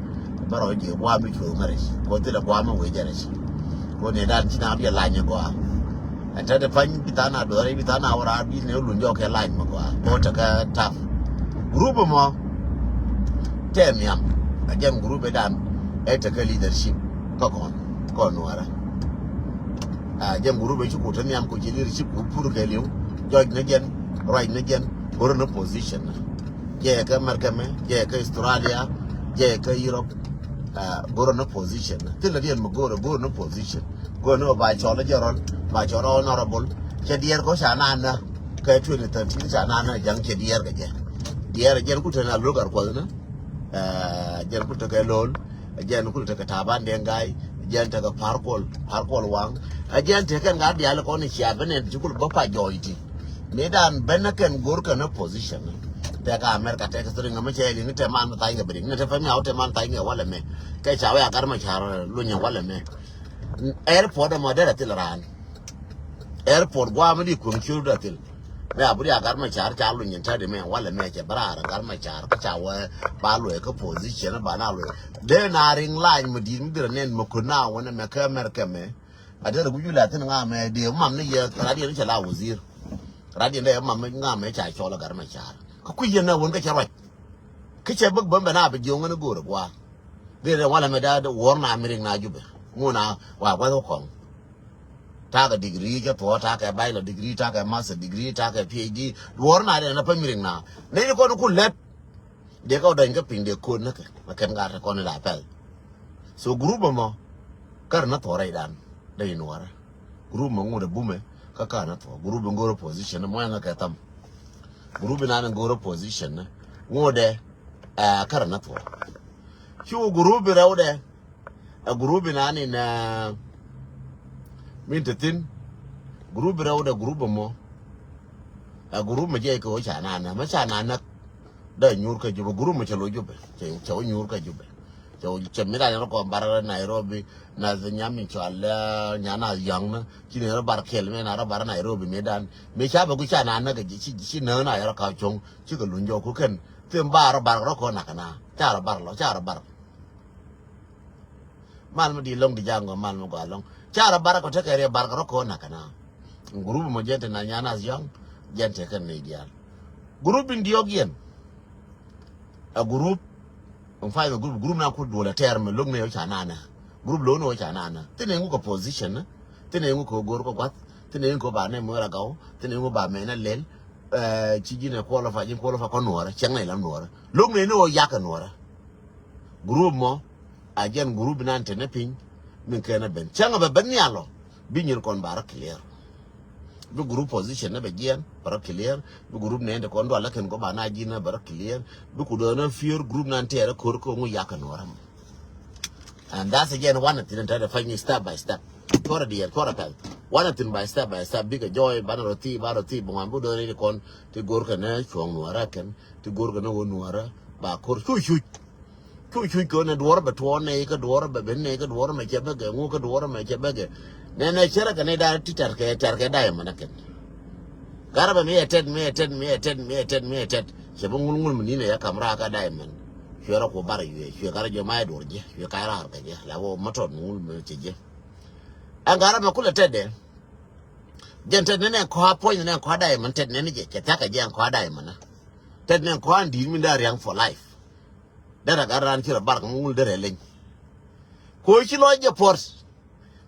Bä rɔ jiɛ guam bi cuoth mɛ rɛc. Ko thilɛ guam mɛ wee jɛ rɛc. Ko ni dan ci na biɛ lany gɔaa. Ɛ tɛt pany bi than a duɔr bi than a wä raar bi ni wä luny jɔk kɛ lany mɛ gɔaa. Ko tekɛ tap. Group mɔ tɛ nhiam. A jɛn group ɛ dan ɛ tekɛ leadership. Kä kɔn kɔn nuɔrɛ. A jɛn group ɛ ci ku te nhiam ko ci leadership ku pur kɛ liw. Jɔc ni jɛn, ruac ni jɛn, go̱r ni position. Jɛ kä America mɛ, jɛ kä Australia, jɛ kä Europe. Ah, go̱r ni position. Thilɛ diɛn mi go̱r, go̱r ni position. Go̱r ni ba cɔl jɛ rɔl, ba cɔl honorable. Cɛ diɛɛr kɔ ca nana. Kɛ twenty thirteen ca nana jaŋ cɛ diɛɛr kɛ jɛ. Diɛɛr jɛn ku te na lo̱l gar kuɔth ni. Ah, jɛn ku te kɛ lo̱l. Jɛn ku te kɛ Taban Deng Gai. Jɛn te kɛ Par Kuol, Par Kuol Waŋ. Jɛn te kɛn ka dial kɔn cia ben ɛn ci kul bä pa jɔɔc ti. Mëëdan ben kɛn go̱r kɛn position. Tɛk America tɛk thiriŋ ɛmɛ cɛ liŋ tɛ man mi thany kɛ bi riŋ ni tɛ fɛ miaw tɛ man thany kɛ walɛ mɛ. Kɛ ca wɛ a gat mɛ car lunyɛ walɛ mɛ. Airport ɛmɔ derɛ thil raan. Airport guam di kuŋ cur derɛ thil. Mɛ a buri a gat mɛ car ca lunyɛ tɛ di mɛ walɛ mɛ cɛ bra a gat mɛ car kä ca wɛ ba luɛ kä position ba na luɛ. Dee na riŋ lany mi di̱i̱t mi dirɛ nɛn mi kun na wänɛ mɛ kä America mɛ. A derɛ wi̱c wi̱c la thin ŋa mɛ dee mam ni yɛ radiɛn cɛ la wazir. Radiɛn dee mam ŋa mɛ ca cɔl a gat mɛ car. Kä kui̱ yɛn na wän kä cɛ ruac. Kä cɛ bäk bäm bɛ na bi jiɔŋ ni go̱o̱r a gua̱a̱. Dee dee walɛ mɛ da wuɔ̱r na mi riŋ na jubɛ ŋun a wa gua̱th kɔŋ. Ta̱a̱ kɛ degree cɛ thuɔ̱ɔ̱ ta̱a̱ kɛ bachelor degree ta̱a̱ kɛ master degree ta̱a̱ kɛ P H D. Wuɔ̱r na dee na pä mi riŋ na nɛy ni kɔn ku lɛt. Dee kɛ wä dɔny kä piny dee ko̱o̱t näkɛ mɛ kɛn gat kɔn in la pɛl. So group ɛmɔ kär na thuɔ̱ɔ̱ rɛydan dee in warä. Group mɛ ŋut ɛ bumɛ kä kär na thuɔ̱ɔ̱ group in go̱o̱r opposition mɔ ɛŋä kɛ tham. Group in an in go̱o̱r opposition ŋut ɛ kär na thuɔ̱ɔ̱. Cu group in rɛwdɛ. Ɛ group in an in min te thin. Group in rɛwdɛ group ɛmɔ. Ɛ group mɛ jɛ kɛ wä ca na näk mɛ ca na näk. Dee nyuur kä Jubɛ group mɛ cɛ lo̱c Jubɛ cɛ wä nyuur kä Jubɛ. Cɛ wä cɛ mi dan rɔ kɔn bar Nairobi na nyam in cɔal nya na yɔŋ na ci ni rɔ bar kɛl mɛ na rɔ bar Nairobi mi dan mi ca bɛ ku ca na näk ci ci nä na yɔrɔ ka cuɔ̱ŋ ci kɛ luny jɔku kɛn. Thin ba rɔ bar rɔ kɔn nak na ca rɔ bar lɔ ca rɔ bar. Mal mi di lɔŋ di jaŋ gɔ mal mi gɔaa lɔŋ. Ca rɔ bar kɔ tekɛ riɛ bar kɛ rɔ kɔ nak na. Group mɔ jɛn te na nyan as yɔŋ jɛn te kɛn ni dial. Group in diɔk yɛn. A group in fay group group na ku duɔl a tɛr mi lɔŋ ne ca na na. Group lɔŋ ne ca na na. Thin ne ŋu kɛ position ne. Thin ne ŋu kɛ gor kɔ guath. Thin ne ŋu kɛ ba ne mɔ ra gaw. Thin ne ŋu ba mɛ na lel. Ci ji̱n ɛ qualify ji̱n qualify kɔ nuɔrɛ cɛŋ na ilam nuɔrɛ. Lɔŋ ne ne wä yak nuɔrɛ. Group mɔ a jɛn group inan te ni piny. Min kɛn a ben cäŋ a bɛ ben nhial ɔ. Bi nyin kɔn ba rɔ clear. Bi group position ni bɛ jiɛn bɛ rɔ clear. Bi group nɛn te kɔn dual la kɛn kɔ ba na ji̱n bɛ rɔ clear. Bi ku dɔn a fear group nan tɛɛr a ko̱r kɛ ŋu yak a nuɔrɛ mɔ. And that's again one thing that I find step by step. Kuɔrɛ diɛɛr kuɔrɛ pɛl. One thing by step by step bikɛ jɔɔy banɛ rɔ thi ba rɔ thi buŋam bi dɔn ni kɔn ti go̱r kɛ ni cuɔ̱ŋ nuɔrɛ kɛn ti go̱r kɛ ni wä nuɔrɛ ba ko̱r cuc cuc. Cuc cuc kɛ wä ni duɔrɛ bɛ tuɔɔn ni kä duɔrɛ bɛ ben ni kä duɔrɛ mɛ cɛ bɛ gɛ ŋu kä duɔrɛ mɛ cɛ bɛ gɛ. Nɛ nɛ cɛ rɛ kɛ ni da ti tɛr kɛ tɛr kɛ da yɛ mɛnɛ kɛn. Garɛ bɛ mi yɛ tɛt mi yɛ tɛt mi yɛ tɛt mi yɛ tɛt mi yɛ tɛt. Cɛ bi ŋul ŋul mi ni̱n ɛ yɛ kam raak kä diamond. Cuɛ rɔ ku bar yuɛ cuɛ garɛ jɛ ma yɛ duɔr jɛ cuɛ ka̱ raar kɛ jɛ la wä ma tɔt mi ŋul mi cɛ jɛ. Ɛn garɛ mɛ kulɛ tɛt dɛ. Jɛn tɛt ni nɛ kɔa puɔ̱ny ni nɛ kɔa diamond tɛt ni ni jɛ cɛ thia̱k kɛ jɛ ɛn kɔa diamond na. Tɛt ni nɛ kɔa di̱i̱t mi da riaŋ for life. Derɛ gat ran ci rɔ bar kɛ mi ŋul derɛ leny. Koci lɔc jɛ puɔr.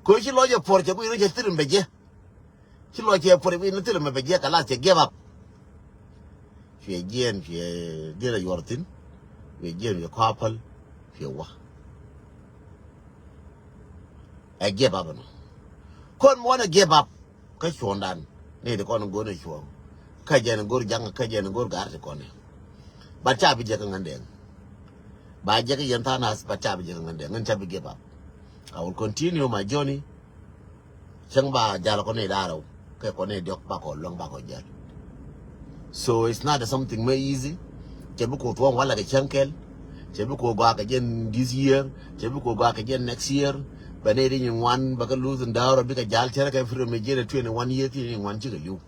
Koci lɔc jɛ puɔr cɛ kui̱ ni cɛ thirin bɛ jɛ. Ci lɔ cɛ puɔr i̱ ni thilɛ mɛ bɛ jiɛk kɛ lath cɛ give up. Cuɛ jiɛn cuɛ diɛn a yuɔr thin. Cuɛ jiɛn cuɛ kɔapäl. Cuɛ wa ɛ give up ɛnɔ. Kɔn muɔn ɛ give up. Kä cuɔ̱ndan ni ti kɔn go̱n ɛ cuɔ̱ŋ. Kä jɛn go̱r jaŋ kä jɛn go̱r gar ti kɔn ɛ. But ca bi jɛ kä ŋän dɛŋ. Ba jɛ kä yɛn tha̱a̱ŋ nath but ca bi jɛ kä ŋän dɛŋ ŋän ca bi give up. I will continue my journey. Cäŋ ba jal kɔn ni da̱rä kɛ kɔn ni diɔk bakɔ luäŋ bakɔ jal. So it's not something mɛ easy. Cɛ bi ko thuɔ̱ŋ walɛ kɛ cäŋ kɛl. Cɛ bi ko gɔaa kɛ jɛn this year. Cɛ bi ko gɔaa kɛ jɛn next year. Bɛ ni ri nyin wan bɛ kɛ luth in da̱rä bikɛ jal cɛ rɛ kɛ freedom ni jiɛn twenty one year ti nyin wan cikɛ liw.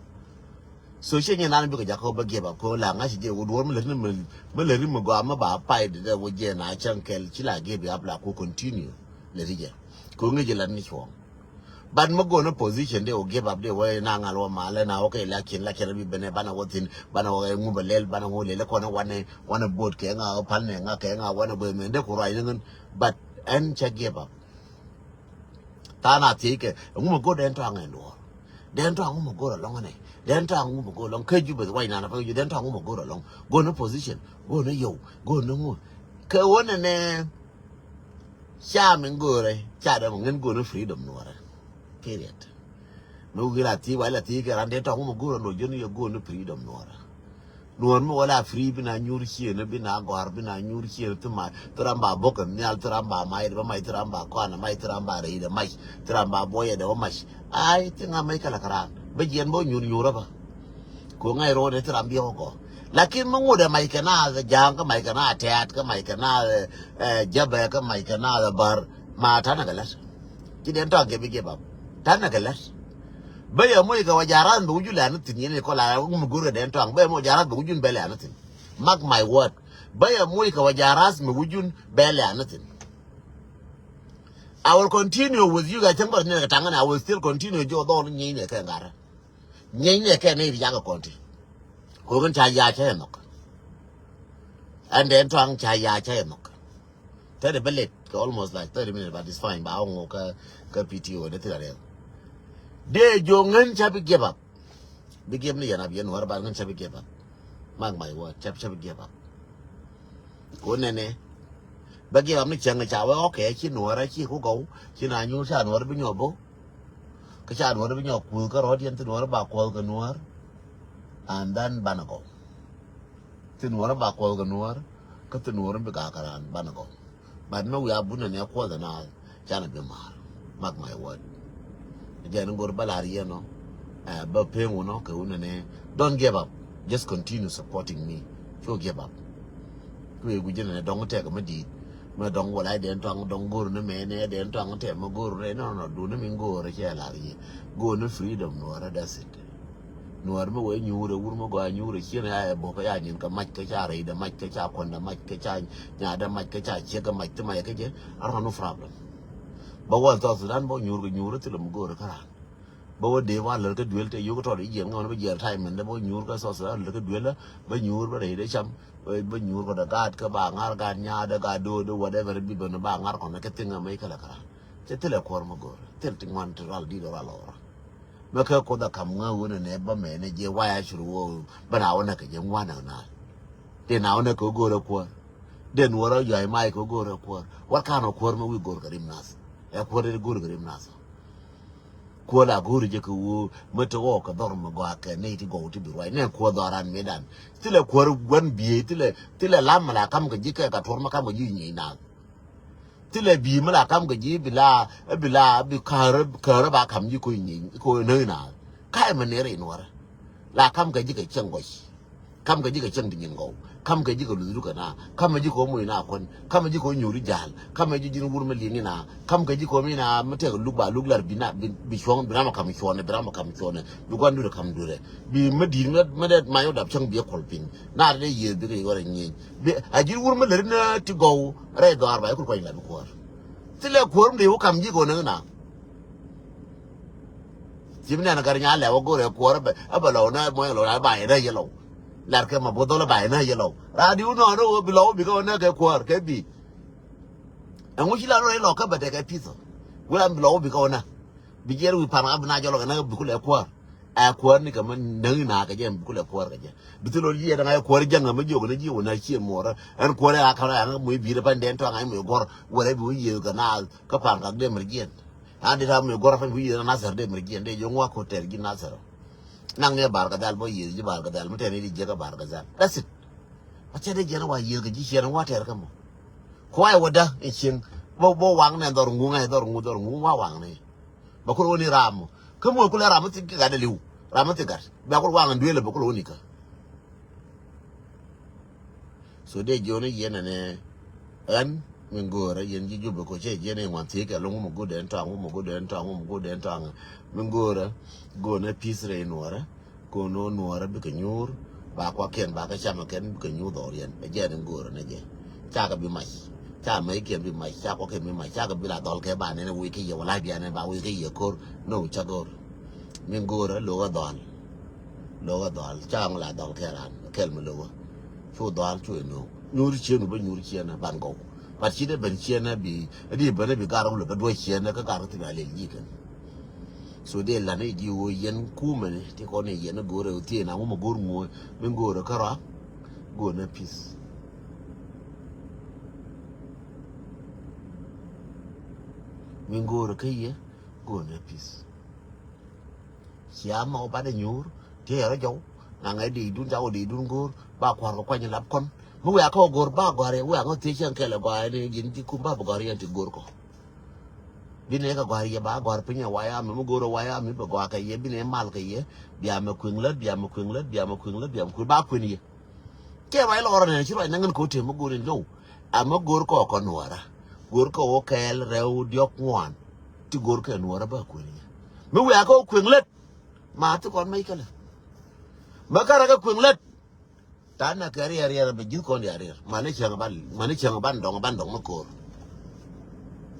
So ciɛ nyɛ nan bikɛ jakä bä give up ko la ŋa̱c jɛ wä duɔ̱r mi lät ni mi lät ni mi gɔaa mi ba pay di dɛ wä jɛ na cäŋ kɛl ci la give up la ko continue. Lät jɛ ko ŋi̱c jɛ lat ni cuɔ̱ɔ̱ŋ. But mi go̱n a position de wä give up de wä na ŋal wä malɛ na wä kɛ election la kɛn bi benɛ banɛ wä thin banɛ wä ŋu bɛ lɛl banɛ wä lɛl kɔn wanɛ wanɛ bot kɛ ŋa wä pal nɛ ŋa kɛ ŋa wanɛ bɛ mɛ de ku ruac ni ŋän. But ɛn cɛ give up. Tha̱a̱ŋ a thiec kɛ ɛŋu mɛ go̱r dɛn tɔ̱a̱ŋ ɛn duɔ̱ɔ̱r. Dɛn tɔ̱a̱ŋ ŋu mɛ go̱r ɛlɔ̱ŋ ɛnɛ dɛn tɔ̱a̱ŋ ŋu mɛ go̱r ɛlɔ̱ŋ kä jupɛ wac nan a pɛk jupɛ dɛn tɔ̱a̱ŋ ŋu mɛ go̱r ɛlɔ̱ŋ. Go̱r ni position go̱r ni yio̱w go̱r ni ŋu. Kɛ wä nɛnɛ ca min go̱rɛ ca dɛm ŋän go̱r ni freedom nuɔrɛ. Period. Mi wukɛ la thiec wac la thiec kɛ ran dɛn tɔ̱a̱ŋ ŋu mɛ go̱r ɛlɔ̱ŋ jɔn yɛ go̱r ni freedom nuɔrɛ. Nuɔ̱ɔ̱r mi wä la free bi na nyuur ciëënä bi na gɔ̱a̱r bi na nyuur ciëënä thi ma thi ram ba bo̱k kɛ nhial thi ram ba mac ri bä mac thi ram ba kɔanɛ mac thi ram ba rɛydɛ mac thi ram ba buɔyɛdɛ wä mac. Ai thi ŋa̱ mac kɛ lɛ kɛ raan bä jiɛn bä wä nyuur nyuurä bä. Ko̱ ŋa̱c ro̱o̱dɛ thi ram biɛ wä gɔ̱. Lakin mi ŋut ɛ mac kɛ naath Ja̱a̱ŋ, kä mac kɛ naath Tɛ̈t, kä mac kɛ naath, eh, Jɛbɛ, kä mac kɛ naath Bär, ma ta̱nɛ kɛ lät. Ci Dɛn Tɔaŋ kɛ bi give up. Ta̱nɛ kɛ lät. Bä yɛ moc kɛ wä ja̱ rath mi wä jun lɛ anithin, yɛn ikɔ la mi go̱r kɛ Dɛn Tɔaŋ. Bä yɛ moc ja̱ rath mi wä jun bɛ lɛ anithin. Mark my word. Bä yɛ moc kɛ wä ja̱ rath mi wä jun bɛ lɛ anithin. I will continue with you guys. Cäŋ bä ni kɛ taŋ ni, I will still continue ji̱ wä dhɔl ni nyieny ni kɛ ŋa̱rä. Nyieny ni kɛ ni ri yakɛ kɔn ti. Ko̱ kɛn ca ya̱ cä yɛ nhɔk. Ɛn Dɛn Tɔaŋ ca ya̱ cä yɛ nhɔk. Thirty bä late, kɛ almost like thirty minutes, but it's fine. Ba ŋu kä, kä P T O ni thil a rɛl. Dee jiök ŋän ca bi give up. Bi give ni yɛn up yɛn Nuäär, but ŋän ca bi give up. Mark my word, ca, ca bi give up. Ko̱ nɛnɛ. Bä give up ni cäŋ ca wee, okay, ci Nuäär, ci ku gɔw, ci na nyuur ca Nuäär bi nyɔk bo. Kä ca Nuäär bi nyɔk kuth kä rɔ̱t yɛn, thi Nuäär ba kuɔth kɛ Nuäär. And then banɛ gɔw. Thi Nuäär ba kuɔth kɛ Nuäär, kä thi Nuäär bi gak kɛ raan banɛ gɔw. But mi wiaa bunɛ ni a kuɔth ɛ naath, canɛ bi maar. Mark my word. Jɛn go̱r bä lar yɛn ɔ, eh, bä peŋ wun ɔ kɛ wun nɛ. Don't give up. Just continue supporting me. Cu give up. Ku yɛ gui̱c nɛ dɔŋ tɛk mi di̱i̱t. Mi dɔŋ wala Dɛn Tɔaŋ dɔŋ go̱r ni mɛ nɛ Dɛn Tɔaŋ tɛm mi go̱r rɛ nɔ nɔ duni mi go̱r cɛ lar yɛ. Go̱r ni freedom Nuäär, that's it. Nuäär mi wee nyuur ɛ wur mi gɔaa nyuur ɛ ciɛn ya ɛ bok kä ya nyin kä mac kä ca rɛydɛ mac kä ca kuɔndɛ mac kä ca nyadɛ mac kä ca ciek kä mac ti mac kä jɛ. I don't have no problem. Bä wä South Sudan bä nyuur kɛ nyuur thilɛ mi go̱o̱rɛ kä raan. Bä wä dee wa lär kä duel te yuk tɔt ijiɛn ŋä wä ni bä jiɛl time mɛn dɛ bä nyuur kä South Sudan lär kä duel bä nyuur bä rɛydɛ cam. Bä nyuur kɔ dɛ gaat kä ba ŋa̱r gaat nyadɛ gaat do̱o̱dɛ whatever bi bä ni ba ŋa̱r kɔn kɛ thiŋ ŋä mɛ ikälɛ kä raan. Cɛ thilɛ kuɔr mi go̱o̱rɛ thil ti ŋuan ti ral di̱t ral ɔrɔ. Mɛ kɛ Kuoth a kam ŋä wun ɛnɛ bä mɛ nɛ jɛ waya cur wä bä na wä nɛ kɛ jɛ ŋuan ɛ na. Dee na wä nɛ kɛ go̱o̱r ɛ kuäär. Dee nuɔrä yɔ̱a̱c may kɛ go̱o̱r ɛ kuäär. What kind of kuäär mɛ wi̱i̱ go̱o̱r kɛ rim nath? Ɛ kuäär dee go̱o̱r kɛ rim nath. Kuäär la go̱o̱r jɛ kɛ wuu mɛ te ɣɔɔ kɛ dhɔr mɛ gɔaa kɛ nɛy ti gɔw ti bi ruac nɛ kuäär dhɔran mëëdan. Thilɛ kuäär gua̱n biey thilɛ, thilɛ lam mɛ la kam kɛ ji̱ kɛ ka tuɔr mɛ kam kɛ ji̱ nyiey nath. Thilɛ bi̱i̱ mi la kam kɛ ji̱ bi la, bi la, bi käärä, käärä ba kam ji̱ ko̱ nyieny, ko̱ näk na. Ka̱a̱c mɛ nɛr in wärä. La kam kɛ ji̱ kɛ cieŋ guɔc. Kam kɛ ji̱ kɛ cieŋ ti nyin gɔw. Kam kɛ ji̱ kɛ luthdu kɛ na. Kam kɛ ji̱ kɛ moc na kuän. Kam kɛ ji̱ kɛ nyuuri ja̱a̱l. Kam kɛ ji̱ ji̱n wur mi liŋ ina. Kam kɛ ji̱ kɛ mi na mi tɛk luk ba luk lar bi na, bi, bi cuɔ̱ŋ, bi ram a kam cuɔ̱nɛ, bi ram a kam cuɔ̱nɛ. Bi gua̱n durɛ kam durɛ. Bi mi di̱i̱t mi, mi dee mac wä dap cäŋ bi ɛ kuɔl piny. Na dee yiëë bi kɛ yɔr a nyieny. Bi a ji̱n wur mi lät ni ti gɔw rɛy dhɔaar ba ikur kuany la bi kuɔr. Thilɛ kuɔr mi dee wä kam ji̱ kɔn ni na. Ci mi nɛn kar nya lɛ wä go̱r ɛ kuɔr bɛ a bɛ lɔw na mɔny lɔw na ba yɛ dee yɛ lɔw. Lar kɛ ma bo̱th dhɔl ba yɛ na yɛ lɔw. Raa di wä nɔɔn wä bi lɔw bi kɛ wä na kɛ kuɔr kɛ bi. Ɛŋu ci la rɔ ilɔ kä bɛ tekɛ pith. Wä bi lɔw bi kɛ wä na. Bi jiɛr wi̱i̱ pan ɣä bi na jɔlɔ kɛ na bi kulɛ kuäär. Ɛ kuäär ni kɛ mi näŋ na kɛ jɛ bi kulɛ kuäär kɛ jɛ. Bi thil ol yiɛt ŋa̱ kuäär jäŋ ŋa̱ mi jiök ni ji̱ wä na cieŋ muɔrä. Ɛn kuäär ɛ ɣä ka̱n ɣä ŋa̱ muc bi̱i̱t ɛ pan dɛn tɔ̱ ŋa̱ muc guɔ̱r. Wälɛ bi wä yiëth kɛ na kä pan kak dee mɛr jiɛn. An dit a muc guɔ̱r a pan bi wä yiëth na nasɛr dee mɛr jiɛn dee jiök ŋuak ko̱ tɛr ji̱ nasɛr. Naŋ ni ɛ bar kɛ dhal bä yiëth ji̱ bar kɛ dhal mi tɛn ni di jiäk ɛ bar kɛ dhal. That's it. A cɛ dee jiɛn wa yiëth kɛ ji̱ ciɛn wa tɛr kä mɔ. Kuay wä da in cieŋ bä bä waŋ nɛ dhɔr ŋuŋ ɛ dhɔr ŋuŋ dhɔr ŋuŋ wa waŋ ni. Bä kul wä ni ram mɔ kä muɔc kul ɛ ram mi thik gat dee liw ram mi thik gat bɛ kul waŋ in duël bä kul wä ni kä. So dee jiɔn i̱ yɛn ɛnɛ ɣän min go̱o̱rä yɛn ji̱ Jubɛ kɔ cɛ jiɛn i̱ ŋuan thiec kɛ lo̱ŋ wä mɔ go̱o̱r dɛn tɔaŋ wä mɔ go̱o̱r dɛn tɔaŋ wä mɔ go̱o̱r dɛn tɔaŋ. Min go̱o̱rä go̱o̱r nɛ peace rɛy nuɔɔrä. Ko̱n ɣän nuɔɔrä bikɛ nyuur ba kuakiɛn ba kä camɛ kɛn bikɛ nyuur dhɔriɛn ɛ jɛn in go̱o̱rä nɛ jɛ. Cakɛ bi mac ca mɛckiɛn bi mac ca kuakiɛn bi mac cakɛ bi la dhɔl kɛ ba nɛn wi̱i̱ kä yɛ wala bianɛ ba wi̱i̱ kä yɛ ko̱r. No ca go̱o̱r. Min go̱o̱rä lo̱k ɛ dhɔl. Lo̱k ɛ dhɔl ca ŋu la dhɔl kɛ ran kɛl mi lo̱k ɛ. Cu dhɔl cu ɛ no̱o̱k nyuur cieen wä bä nyuur cieen ɛ ban gɔw. But ci dee ben cieen ɛ bi ɛ di ben ɛ bi gar wä lɛ bä duɔ̱c cieen ɛ kä gar kä thil a lel ji̱ kɛn. So dee lan i̱ ji̱ ɣöö yɛn kumɛni ti kɔn i̱ yɛn i̱ go̱o̱rɛ ɣöö thieeŋ na ŋu mɛ go̱o̱r ŋuɔ̱ɔ̱c mi go̱o̱rɛ kärɔa. Go̱o̱r nɛ peace. Mi go̱o̱rɛ kä yɛ go̱o̱r nɛ peace. Cia ma wä bat inyuur ti yɛ rɔ jɔw. Na ŋa̱c dee idun ca wä dee idun go̱o̱r ba kua̱r kɛ kuany ilap kɔn. Mi wiaa kä wä go̱o̱r ba gɔ̱a̱r yɛ wiaa ŋä thiec cɛn kɛl ɛ gɔaa ni ji̱n ji̱ kum ba bi gɔ̱a̱r yɛn ti go̱o̱r kɔ. Bi nɛ kɛ gɔ̱a̱r yɛ ba gɔ̱a̱r piny ɛ waya mi mi go̱o̱r ɛ waya mi bɛ gɔaa kɛ yɛ bi nɛ mal kɛ yɛ. Bia mɛ kueŋ lät bia mɛ kueŋ lät bia mɛ kueŋ lät bia mɛ kueŋ ba kueŋ yɛ. Kɛ ruac lɔrä nɛ ci ruac naŋ ŋän kɛ wä tëë mi go̱o̱r in lo̱w. Ama go̱o̱r kɛ wä kɛ nuɔɔrä. Go̱o̱r kɛ wä kɛɛl rɛw diɔ̱k ŋuan. Ti go̱o̱r kɛ nuɔɔrä ba kueŋ yɛ. Mi wiaa kɛ wä kueŋ lät. Ma ti kɔn mec kälä. Ma kärä kɛ kueŋ lät. Ta̱a̱ na kɛ riɛr riɛr bɛ ji̱th kɔn diaal riɛr. Mani cäŋ ban, mani cäŋ ban dɔŋ, ban dɔŋ mi ko̱o̱r.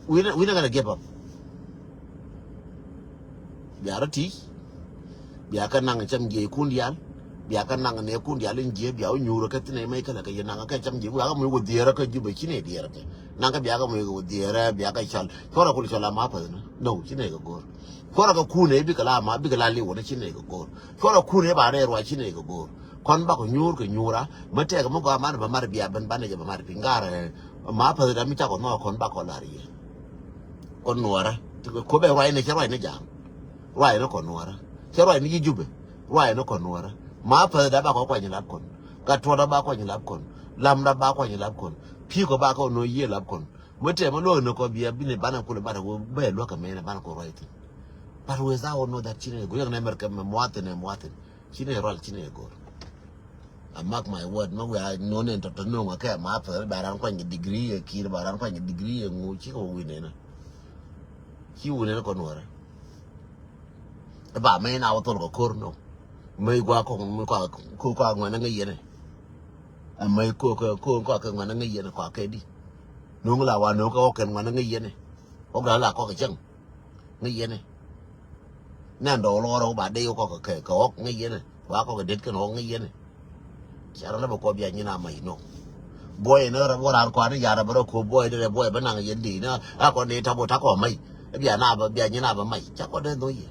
Wi̱n, wi̱n ɛ ŋän ɛ giɛp ɔp. Bia rɔ ti̱i̱c. Bia kä naŋ cam jiɛckun diaal. Bia kä naŋ nɛɛkun diaal in jiɛ bia wä nyuur kä thin ɛ mec kälä kɛ yɛ naŋ kɛ cam jiɛ wiaa kä muc wä dhiɛɛrä kä Jubɛ ci nɛ diɛɛrä kɛ. Naŋ kä bia kä muc wä dhiɛɛrä bia kä cɔl. Cuɔrɛ kun cɔl a ma päth ni. No, ci nɛ kɛ go̱o̱r. Cuɔrɛ kɛ kun ɛ bikɛ la ma, bikɛ la liw wä ni ci nɛ kɛ go̱o̱r. Cuɔrɛ kun ɛ ba rɛɛ ruac ci nɛ kɛ go̱o̱r. Kɔn bakɔ nyuur kɛ nyuura. Mä tɛk mä gɔaa man bä mar bia ben banɛ jɛ bä mar piny garɛ. Ma päth dam mi cakɔ nhɔk kɔn bakɔ lar yɛ. Kɔn nuɔrä. Ko bɛ ruac ni cɛ ruac ni ja̱a̱ŋ. Ruac ni kɔn nuɔrä. Cɛ ruac ni ji̱ Jubɛ. Ruac ni kɔn nuɔrä. Ma päth dam bakɔ kuany lap kɔn. Ka tuɔt dam bakɔ kuany lap kɔn. Lam dam bakɔ kuany lap kɔn. Pi̱i̱ kɔ bakɔ nɔ yiëë lap kɔn. Mä tɛk mä luɔk ni kɔ bia bini banɛ kulɛ banɛ wä bɛ luɔk kɛ mɛnɛ banɛ kɔ ruac thin. But we thou know that ci ni go̱r yɛn nɛ mɛr kɛ mɛ muathin ɛ muathin. Ci ni rual ci ni go̱r. I mark my word, ma wiaa nɔn in tɔtɔ no̱o̱ŋ akɛ ma päth ba ran kuany kɛ degree ɛ ki̱i̱r ba ran kuany kɛ degree ɛ ŋu ci kɛ wä wi̱n ɛnɔ. Ci wi̱n ɛnɔ kɔn wärä. Ɛ ba mɛ in a wä thol kɛ ko̱r nɔ. Mɛ i gua kɔk mɛ kɔk kɔk ŋuɛn ŋäc yɛn ɛ. Ɛ mɛ i kɔk kɔk kɔk kɛ ŋuɛn ŋäc yɛn ɛ kɔk kɛ di. No̱o̱ŋ la wa no̱o̱ŋ kɛ ɣɔk kɛn ŋuɛn ŋäc yɛn ɛ. Ɣɔk da̱a̱ la kɔk kɛ cäŋ. Ŋäc yɛn ɛ. Nɛn dɔɔk lɔɔr ɛ wä ba dee wä kɔk kɛ kɛ ɣɔk ŋäc yɛn ɛ. Wa kɔk kɛ det kɛn ɣɔk ŋäc yɛn ɛ. Cɛ rɔ lɛ bɛ kɔ bia nyin a mac nɔ. Buɔy ni rɛ buɔy ran kɔan ni yar bɛ rɔ ko buɔy ni rɛ buɔy bɛ naŋ yɛn di ni a kɔn ni ta̱ bɔ ta̱ kɔ mac. Bia na bɛ bia nyin a bɛ mac. Cɛ kɔ dee nɔ yɛ.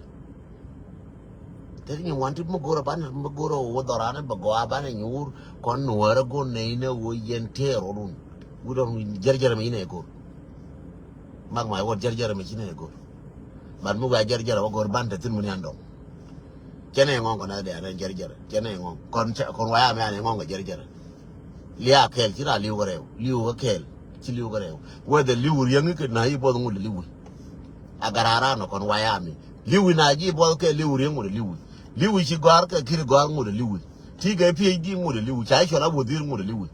Teri nyin wan ti mi go̱rɛ banɛ mi go̱rɛ wä dhɔran bɛ gɔaa banɛ nyuur kɔn nuɔrɛ go̱n nɛ inɛ wä yɛn tɛɛr rɔdun. Wudɔn jɛr jɛr mi inɛ go̱r. Mak ma wä jɛr jɛr mi ci nɛ go̱r. Ban mi wä jɛr jɛr wä go̱r ban te thin mi ni an dɔŋ. Cɛ nɛ ŋɔŋ kɔn a dɛ an jɛr jɛr cɛ nɛ ŋɔŋ kɔn cɛ kɔn waya mi an ŋɔŋ kɛ jɛr jɛr. Lia kɛɛl ci ra liw kɛ rɛw liw kɛ kɛɛl ci liw kɛ rɛw. Whether liw riɛŋ kɛ na yi buɔth ŋul liw. A garara nɔ kɔn waya mi liw na ji buɔth kɛ liw riɛŋ ŋul liw. Liw ci gɔar kɛ kiri gɔar ŋul liw. Ti kɛ P H D ŋul liw ca cɔl a wazir ŋul liw.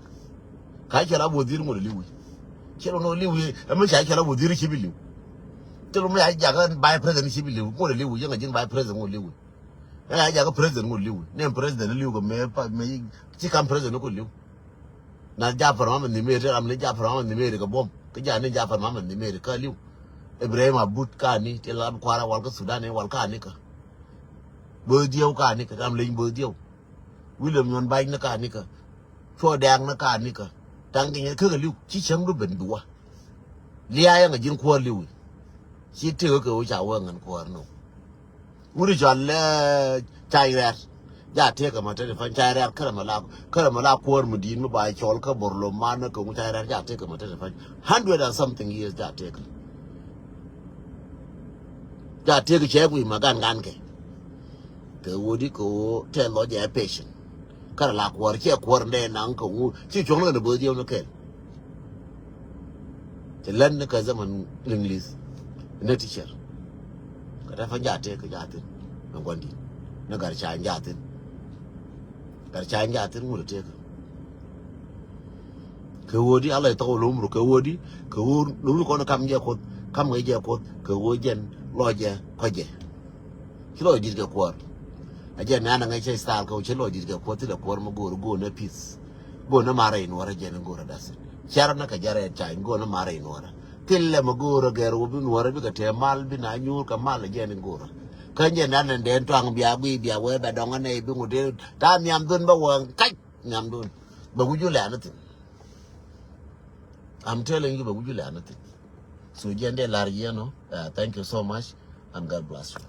Ka cɔl a wazir ŋul liw. Cɛ lɔ nɔ liw ɛmɛ ca cɔl a wazir ci bi liw. Tɛ lɔ mɛ a jakä vice president ci bi liw ŋul liw yɛŋ a ji̱n vice president ŋul liw. Ɛn a jakä president ŋu liw. Ni ɛn president liw kɛ mɛ pa mɛ ci kam president ku liw. Na Jafar Mohammed Nimeri ram ni Jafar Mohammed Nimeri kɛ buɔm. Kä ja ni Jafar Mohammed Nimeri kä liw. Ibrahim Abud ka ni ti la kuara wal kä Sudan ni wal ka ni kä. Bo̱o̱th diɛw ka ni kä kam leny bo̱o̱th diɛw. William Nyuɔn Bac ni ka ni kä. Cuɔ dɛɛk ni ka ni kä. Taŋ kɛ nyɛ kä kɛ liw ci cäŋ du ben bi wa. Lia̱a̱ yɛn a ji̱n kuäär liwi. Ci tëëk kɛ ɣöö ca wee ŋän kuäär nɔ. Wut cɔal, eh, Cay Rɛ̈ɛ̈r. Ja tëëk kɛ ma tɛt i̱ pa̱ny Cay Rɛ̈ɛ̈r kärɛ ma la, kärɛ ma la kuäär mi di̱i̱t mi ba cɔl kä Borloman kɛ ŋu Cay Rɛ̈ɛ̈r ja tëëk kɛ ma tɛt i̱ pa̱ny. Hundred and something years ja tëëk. Ja tëëk cɛ guiy ma gan gan kɛ. Kɛ ɣöö di kɛ ɣöö tɛth lɔc ɛ patient. Kärɛ la kuäär ciɛ kuäär ndɛ naŋ kɛ ŋu ci cuɔ̱ŋ ni kɛn bo̱o̱th diɛw ni kɛl. Cɛ län ni kɛ zaman English ni teacher. Kɛ tɛ fäny ja tëëk kɛ ja thi̱n ni gua̱ndi̱t ni gat ca ja thi̱n. Gat ca ja thi̱n ŋut tëëk. Kɛ ɣöö di a lɔc thɔk lomru kɛ ɣöö di kɛ ɣöö lomru kɔn kam jɛ kuoth kam kɛ jɛ kuoth kɛ ɣöö jɛn lɔc jɛ kɔc jɛ. Ci lɔc di̱t kɛ kuäär. A jɛ nɛ̈ɛ̈n a ŋäc cɛ style kɛ ɣöö ci lɔc di̱t kɛ kuäär thilɛ kuäär mi go̱o̱r go̱o̱r ni peace. Go̱o̱r ni marɛ in wärä jɛ ni go̱o̱r a da̱th. Cɛrɛ ni kɛ jɛ rɛɛt ca in go̱o̱r ni marɛ in wärä. Thilɛ mi go̱o̱r a gɛr wä bi in wärä bikɛ tëë mal bi na nyuur kɛ mal a jɛ ni go̱o̱r. Kä jɛ nɛ̈ɛ̈n in dee tuaŋ bia guiy bia wee bɛ dɔŋ a nɛy bi ŋut dee ta̱a̱ nhiam dhun bä wä kac. Nhiamdun. Bɛ wi̱c wä lɛ anything. I'm telling you, bɛ wi̱c wä lɛ anything. So jiɛn dee lar yɛn ɔ. Uh, thank you so much and God bless you.